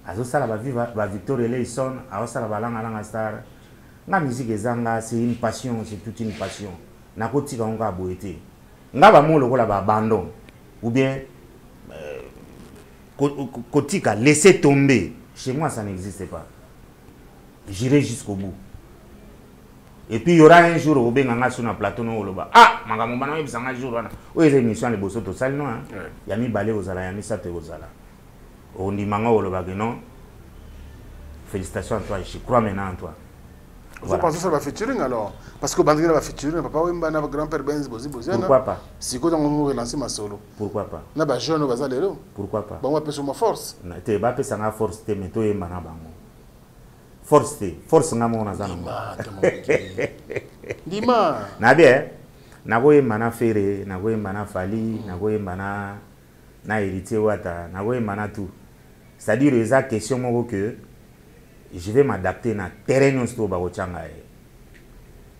azosala baviva bavictor Eleison, azosala balangalanga star. Nga musique eza nga, c'est une passion, c'est toute une passion. Nakotika yango kaka boye te. Nga bamo lokola baabandon ou bien kotika, laisser tomber, chez moi ça n'existe pas. J'irai jusqu'au bout. Et puis il y aura un jour obenga nga sur na plateau no, oloba: ah, makambo bana oyebisa nga jour wana. Oyo eza émission ya liboso tosali no, hein? Ya mibale ozala, ya misato ekozala. Ondima nga, olobaki: non, félicitations à toi, je crois maintenant en toi. Voilà. Pense sur featuring alors, parce que bandaki na ba featuring na Papa Wemba, na grand père Benz Bozi Boziana. Pourquoi pas? Sikoyo ntango relancer masolo. Pourquoi pas? Na ba jeune oyo baza lelo. Pourquoi pas? Bango bapesa mwa force. Te, bapesa nga force te, mais toyemba na bango. Force te, force nga moko naza nango. Ndima. Nabi eh, nakoyemba na Ferre, nakoyemba na Fally, nakoyemba na Héritier Wata, nakoyemba na tout. C'est-à-dire eza question moko que je vais m'adapter na terrain nyonso to bakotyanga ye,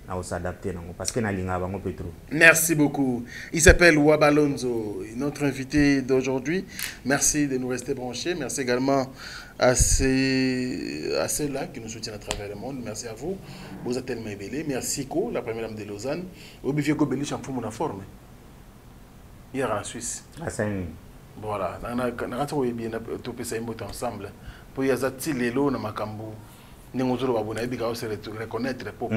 nakos'adapter nango parce que nalingaka bango mpe trop. Merci beaucoup. Il s'appelle Wabalonzo, notre invité d'aujourd'hui. Merci de nous rester branchés. Merci également à ceux-là qui nous soutiennent à travers le monde. Merci à vous. Vous êtes tellement ébélé. Merci Ko, la première dame de Lausanne. Obivie Gobeli, champion mon forme. Hier en Suisse. Asani. Voilà. Na kati oyebi na topesa ye mbote ensemble. Po ye aza ti lelo na makambo ndenge ozoloba boye, nayebi kaka ose reconnaître po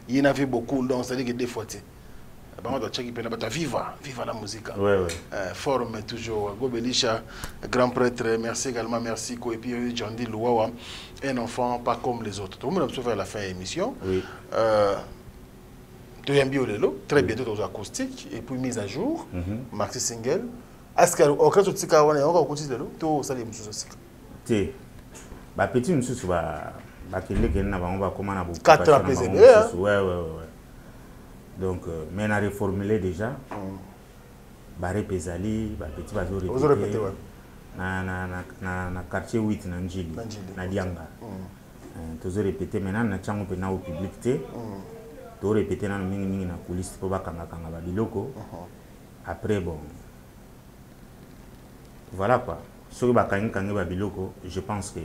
ye na vu beaucoup, donc c'est à dire que deux fois te bango totiaki mpe na bato ya viva viva la musica. Forme toujours Gobelisha, grand prêtre, merci également, merci Ko. Et puis Jandi Luwawa, un enfant pas comme les autres. Tokomona biso vers la fin ya émission. Toyambi yo lelo, très bientôt tozwa acoustique et puis mise à jour, maxi single. Est-ce que orchestre otika wana yango okoti lelo to osali mosusu sika? Te, bapeti mosusu bakendekende na bango, bakóma na Quatre ans boccupation na bango ebele, hein? mosusu. Ouais. Donc mais na reformulé déjà. Barep ezali, bapeti Ozo bazorépéter répéter, ouais. na quartier 8 na Njili. Na Njili. Na Dianga. Tozorépéter maintenant na tiango mpe na au public te. Torépéter nano mingimingi na coulisse mpo bakangakanga babiloko. Après, bon, voilà quoi, soki bakangi-kangi babiloko, je pense que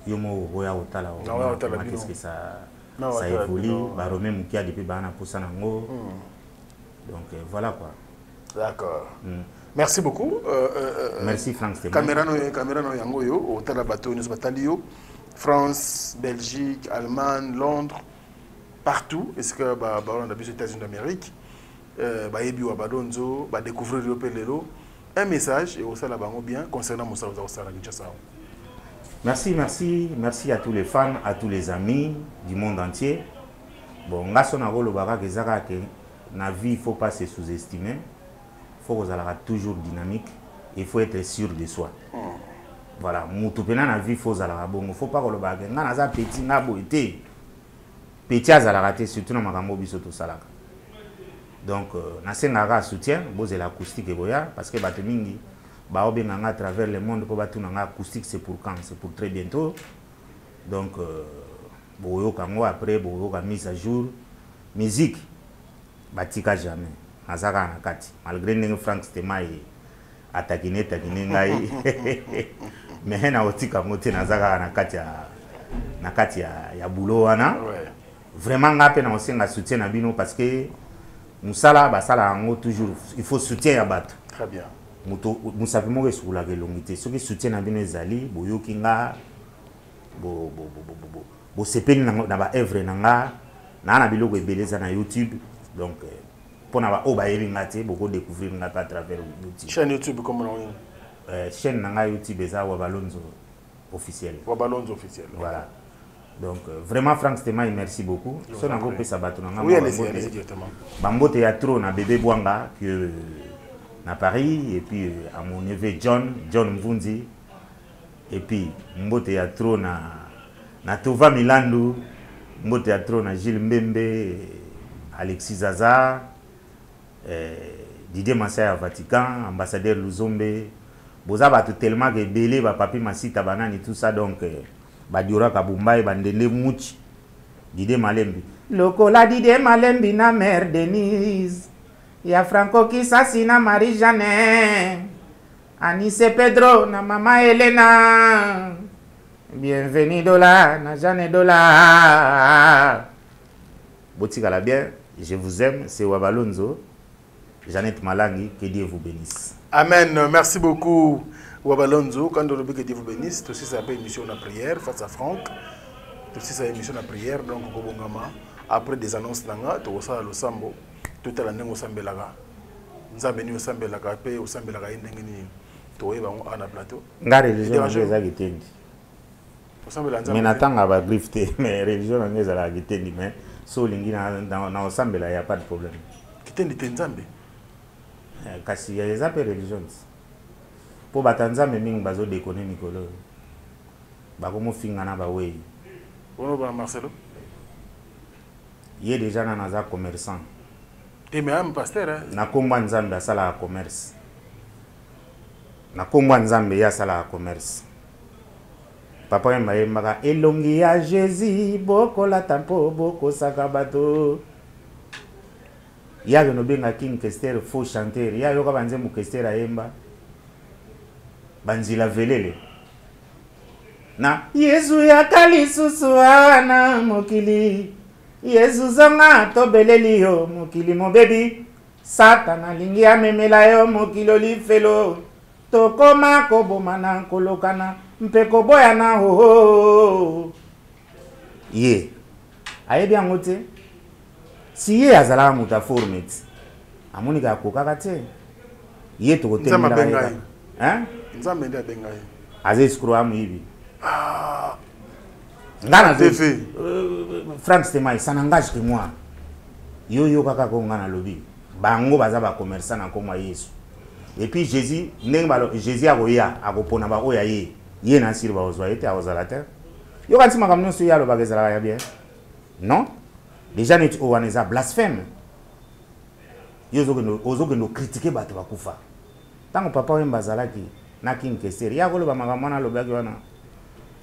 yo moko okoya kotala. Nakoya kotala bino. Qu'est-ce que ça Na ça kotala évolue. bino. Barome mokia depuis baa na posa nango. Donc voilà quoi. D'accord. Merci beaucoup. Euh, euh, euh Merci Franck Stéphane. Caméra no caméra no yango yo otala bato nyonso batali yo. France, Belgique, Allemagne, Londres, partout. Est-ce que ba ba on a biso États-Unis d'Amérique euh, bayebi wa balonzo, ba découvrir yo pe lelo. Un message et osala bango bien concernant mosala oza kosala Kinshasa. Merci, merci, merci à tous les fans, à tous les amis du monde entier. Bon, nga so nakoloba kaka eza kaka ke na vie il faut pas se sous-estimer. Faut kozalaka toujours dynamique, il faut être sûr de soi. Mm. Voilà, mutu pena na vie faut ozalaka bongo, faut pas koloba ke nga naza petit nga boye te. Petit azalaka te surtout na makambo biso tosalaka. Donc euh, nasengaka soutien, bozela acoustique ekoya parce que bato mingi baobenga nga à travers le monde mpo batuna nga acoustique c'est pour quand? C'est pour très bientôt. Donc euh, boyoka yango après boyoka mise à jour musique batika jamais naza kaka na kati malgré ndenge Frank Stemay atakine takine ngai mais nakotika yango te naza kaka na kati ya na kati ya, ya boulot wana ouais. Vraiment nga pe nakosenga soutien na bino parce que mosala basala yango toujours il faut soutien ya bato. Très bien. Moto mosapi moko esukolaka elongi te soki soutien na bino ezali boyoki nga bosepeli na ba œuvre na nga naa na biloko ebele eza na YouTube donc euh, mpo na baoyo bayebi nga te boko découvrir nga mpe à travers YouTube. Chaîne YouTube comme na euh, chaîne na nga YouTube eza Wabalonzo officiel. Wabalonzo officiel. Voilà. Donc euh, vraiment Franck Stemay merci beaucoup. So na kopesa bato na nga oui, allez-y, allez-y directement. Bambote ya trop na bébé Bwanga que euh, na Paris et puis euh, à mon neveu John, John Mvunzi et puis mbote ya trop na na Tova Milandu, mbote ya trop na Gilles Mbembe, Alexis Zaza, euh, Didier Massaya ya Vatican, ambassadeur Luzombe, boza bato tellement que ebele ba papi Masita banani tout ça donc euh, ba Diora Kabumbaye ba Ndende Muchi Didier Malembi lokola Didier Malembi na mère Denise ya Franco Kisasi na Marie Jeanne Anise Pedro na mama Elena Bienvenue Dola na Jeanne Dola botikala bien je vous aime c'est Wabalonzo Jeannette Malangi que Dieu vous bénisse Amen merci beaucoup Wabalonzo quand on que Dieu vous bénisse tout ça s'appelle émission la prière face à Franck tout ça émission la prière donc kobongama après des annonces nanga tokosala losambo totala ndenge osambelaka nzambe nini osambelaka mpe osambelaka ye ndenge nini toyeba yango awa na plateau nga religion na eza kitendi mais natanga ba griffe te mais religion na ngai ezalaka kitendi mais so olingi na osambela ya pas de problème kitendi te nzambe eh, kasi eza mpe religion ti mpo bato ya nzambe mingi bazodekone mikolo oyo bakomofinga na bawei bana marcelo ye deja nana aza commerçant te mais am pasteur na nkombo ya nzambe asalaka commerce na nkombo ya nzambe ye asalaka commerce papa wemba ayembaka elongi ya jésus bokolata mpo bokosaka bato ye akende obenga king kester faux chanteur ye ayoka banzembo kester ayemba banzila velele na yesu yaka lisusu awa na mokili yesu zonga tobeleli yo mokili mobebi Satana alingi amemela yo mokili olifelo tokoma kobomana kolokana mpe koboyana hoho ye ayebi yango te si ye azalaka moto ya forme ti amonika akokaka te ye tokotemelaka nzambe nde abenga ye aza escro amoyibi ah. nga na euh, Franck Stemay ça n'engage que moi yo yoka kaka oyo nga nalobi bango baza ba commerçant na nkombo ya Yesu et puis Jésus ndenge balo Jésus akoya akopona ba oyo ya ye ye na nsili bakozwa ye te akozala te yoka nti makambo nyonso ye alobaka ezalaka ya bien non déjà neti oyo wana eza blasphème yo ozokende okritike bato bakufa ntango papa wemba azalaki na king kester ye akoloba makambo wana alobaki wana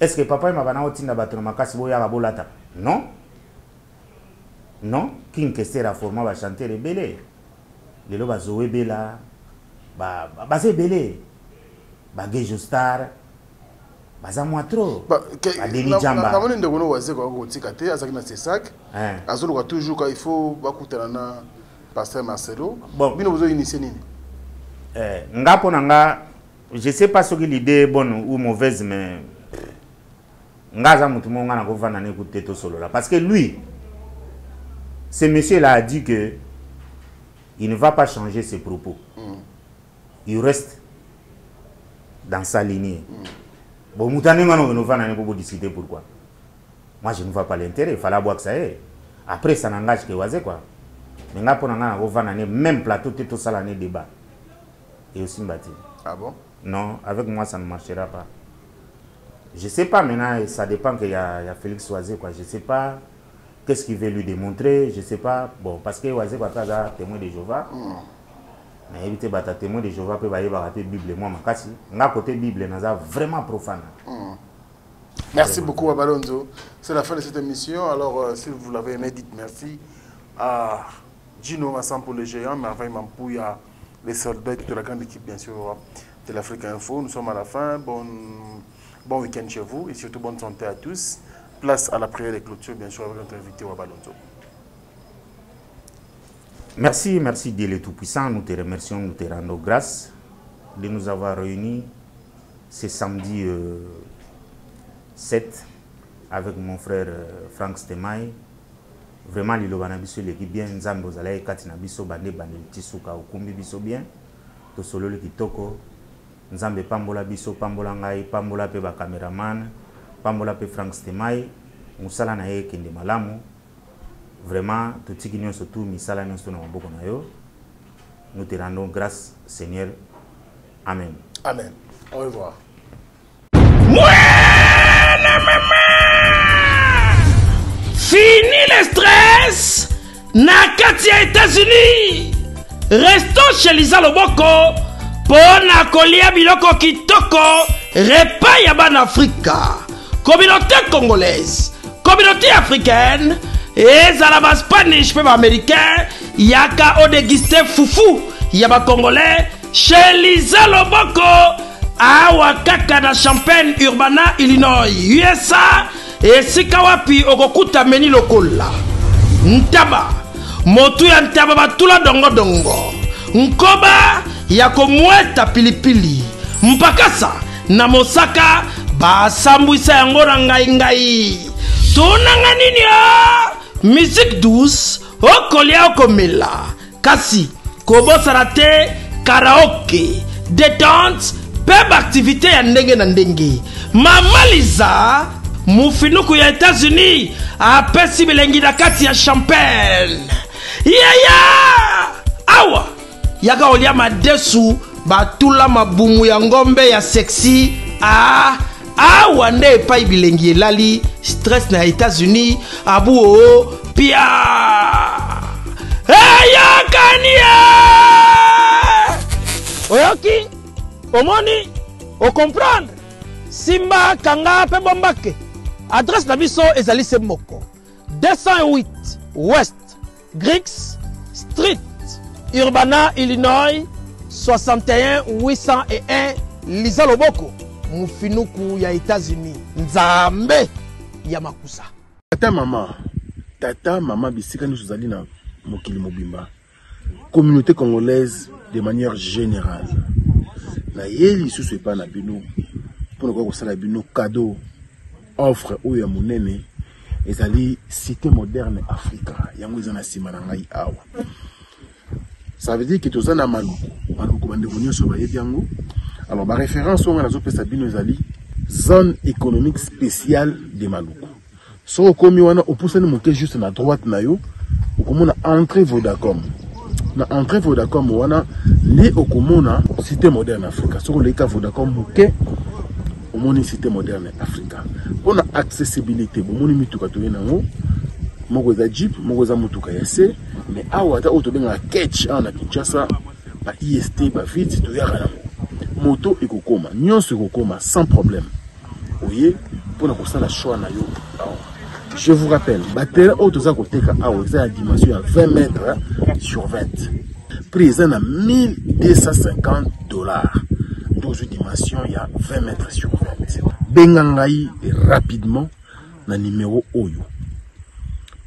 est ce que papa wemba bana otinda bato na makasi boyaka bolata non non king kester aforma bachanteur ebele lelo bazowe bela baza ebele bagejo star baza mwa trop badeni jamba namoni ndeko no wazeko akotika te azalaki na sesak azoluka toujours ka il faut bakutana na Pasteur Marcelo, bon. bino bozo initier nini? Eh, nga mpo na nga, je sais pas soki l'idée est bonne ou mauvaise, mais nga aza motu moko nga nakovanda na ekuti te tosolola, parce que lui, ce monsieur là a dit que il ne va pas changer ses propos. Il reste dans sa lignée. Bon, moto andenge wana okende ovanda ne mpo bodiscute, pourquoi? Moi, je ne vois pas l'intérêt. Il fallait abwakisa ye. Après, ça n'engage que Waze, quoi. Mais nga, mpo na nga, nakovanda ne même plateau te, tosala ne débat et osimba te. Ah bon? Non, avec moi, ça ne marchera pas. Je sais pas maintenant, ça dépend qu'il y a Félix Wazé, quoi. Je sais pas qu'est-ce qu'il veut lui démontrer, je sais pas. Bon, parce que Wazé, quoi, aza témoin de Jéhovah. Nayebi te, bato ya témoin de Jéhovah mpe bayebaka mpe Bible mwa makasi. Nga, côté Bible, naza vraiment profane. Merci beaucoup, Abalonzo. C'est la fin de cette émission. Alors, si vous l'avez aimé, dites merci à Gino Massampo le géant, Merveille Mampouya, les soldats de la grande équipe, bien sûr, de l'Afrique Info. Nous sommes à la fin. Bon week-end chez vous et surtout bonne santé à tous. Place à la prière de clôture, bien sûr, avec notre invité Wabalonzo. Merci, merci Dieu le Tout-Puissant. Nous te remercions, nous te rendons grâce de nous avoir réunis ce samedi 7 avec mon frère Franck Stemay. Vraiment, liloba na biso eleki bien. Nzambe ozalaki kati na biso bande ebandeli ti suka, okumbi biso bien, tosololi kitoko. Nzambe pambola biso, pambola ngai, pambola mpe bacameraman, pambola mpe Frank Stemay, mosala na ye ekende malamu. Vraiment, totiki nyonso tu, misala nyonso na maboko na yo. Nous te rendons grâce, Seigneur. Amen. Amen. Au revoir. Mwana mama, fini le stress na kati ya États-Unis. Resto chez Liza Loboko mpo na kolia biloko kitoko, repas ya bana Afrika, communauté congolaise, communauté africaine, ezala baspanish mpe baaméricain, yaka odéguste fufu ya bacongolais chez Liza Loboko, awa kaka na Champaign Urbana, Illinois, USA, esika wapi okokuta meni lokola ntaba, motu ya ntaba batula dongodongo, nkoba ya komweta pilipili, mpakasa na mosaka basambwisa yango na ngai-ngai. Tunanga nini o musique douce, okolia, okomela, kasi kobosana te karaoke, détente mpe baaktivité ya ndenge na ndenge. Mama Liza mofinuku ya États-Unis apesi bilengi na kati ya Champagne. Yaya, awa yaka kolia madesu batula mabumu ya ngombe ya sexy. Ah, awa nde epai bilengi elali, stress na États-Unis abu oo pia eyakani ye. Oyoki, omoni, ocomprendre, simba, kanga mpe bombake. Adresse na biso ezali se moko: 208 West Griggs Street, Urbana, Illinois 61 801. Liza Loboko, mofinuku ya États-Unis, Nzambe ya makusa. Tata mama, tata mama, bisika nyonso ozali na mokili mobimba, communauté congolaise de manière générale, naye lisusu epai na bino mpona koya kosala bino cadeau, offre oyo ya monene. Ezali Cité Moderne Africa, yango eza na nsima na ngai awa. Ça veut dire que toza na Maluku. Maluku, bandeko nyonso bayebi yango. Alors, baréférence oyo ngai nazopesa bino ezali zone économique spéciale de Maluku. Soki okomi wana, opusani moke, juste na droite na yo okomona entrée Vodacom. Na entrée Vodacom wana nde okomona Cité Moderne Africa. Soki oleki ka Vodacom moke, omoni Cité Moderne Africa. Mpona accessibilité, bomoni mituka toye nango, moko eza jeep, moko eza motuka ya se. Mais awa, ata oyo tobengaka ketch awa na Kinshasa, ba ist bavite, toyaka nango, moto ekokoma, nyonso ekokoma sans problème. Oye mpona kosala choix na yo awa. Je vous rappelle, baterrain oyo toza koteka awa eza ya dimension ya 20 mètres sur 20. Prix eza na 1250 $. Nde ozwi dimension ya 20 mètres sur 20. Benga ngai rapidement na numéro oyo: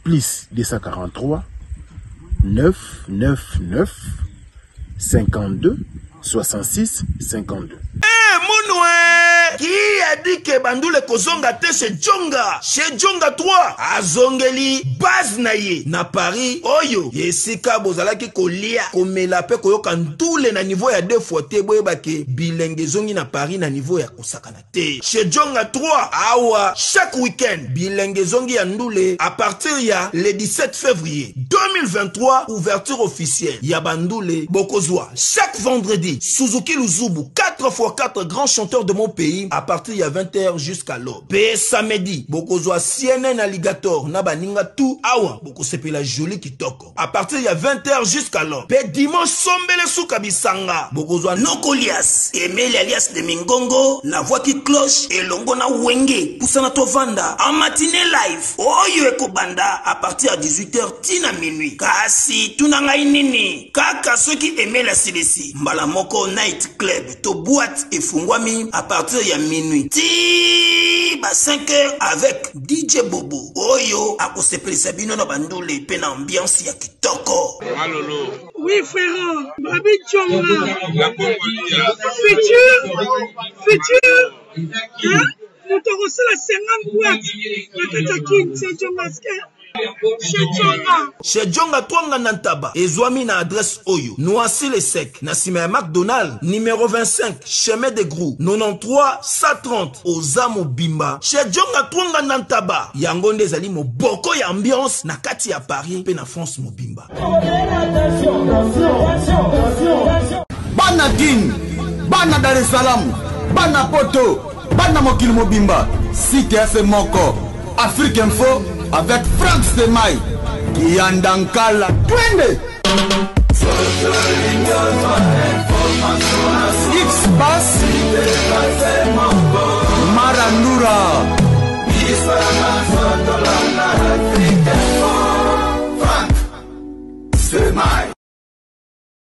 plus 243 999 52. 66 52. Eh, munwe Qui a dit que bandule kozonga te chez Djonga? Chez Djonga 3 azongeli base na ye na Paris oyo esika bozalaki kolia komela pe koyoka ndule na niveau ya deux fois te. Boyeba ke bilenge ezongi na Paris na niveau ya kosakana te. Chez Djonga 3 awa chaque week-end bilenge ezongi ya ndule à partir ya le 17 février 2023, ouverture officielle ya bandule. Bokozwa chaque vendredi Suzuki Luzubu 4x4, grand chanteur de mon pays, à partir ya 20h jusqu'à l'aube. Pe samedi bokozwa CNN Alligator na baninga tout, awa bokosepela joli kitoko à partir ya 20h jusqu'à l'aube. Pe dimanche sombele suka bisanga bokozwa Nokolias Emeli alias de Mingongo, la voix qui cloche, elongo na Wenge pusana tovanda en matinée live oyo ekobanda à partir ya 18h tina minuit. Kasi tuna ngai nini kaka soki Emeli asilisi mbala moko night club to boîte efungwami à partir ya minuit ti ba 5 heures avec DJ Bobo oyo akosepelisa bino na bandule pe na ambiance ya kitoko. Malolo. Oui frère, Babi Djonga. Futur, futur, hein? Moto akosala 50 boîte na kati ya Kin, c'est Djonga Chez Djonga. Chez Djonga Twanga na Ntaba ezwami na adresse oyo: Noisy le Sec, na nsima ya McDonald, numéro 25, chemin de Grou, 93 130, oza mobimba. Chez Djonga Twanga na Ntaba, yango nde ezali moboko ya ambiance na kati ya Paris mpe na France mobimba. Bana Kin, bana Dar es Salaam, bana Poto, bana mokili mobimba, site ya se moko, Afrique Info avec Frank Stemay, Kiyanda Nkala, twende!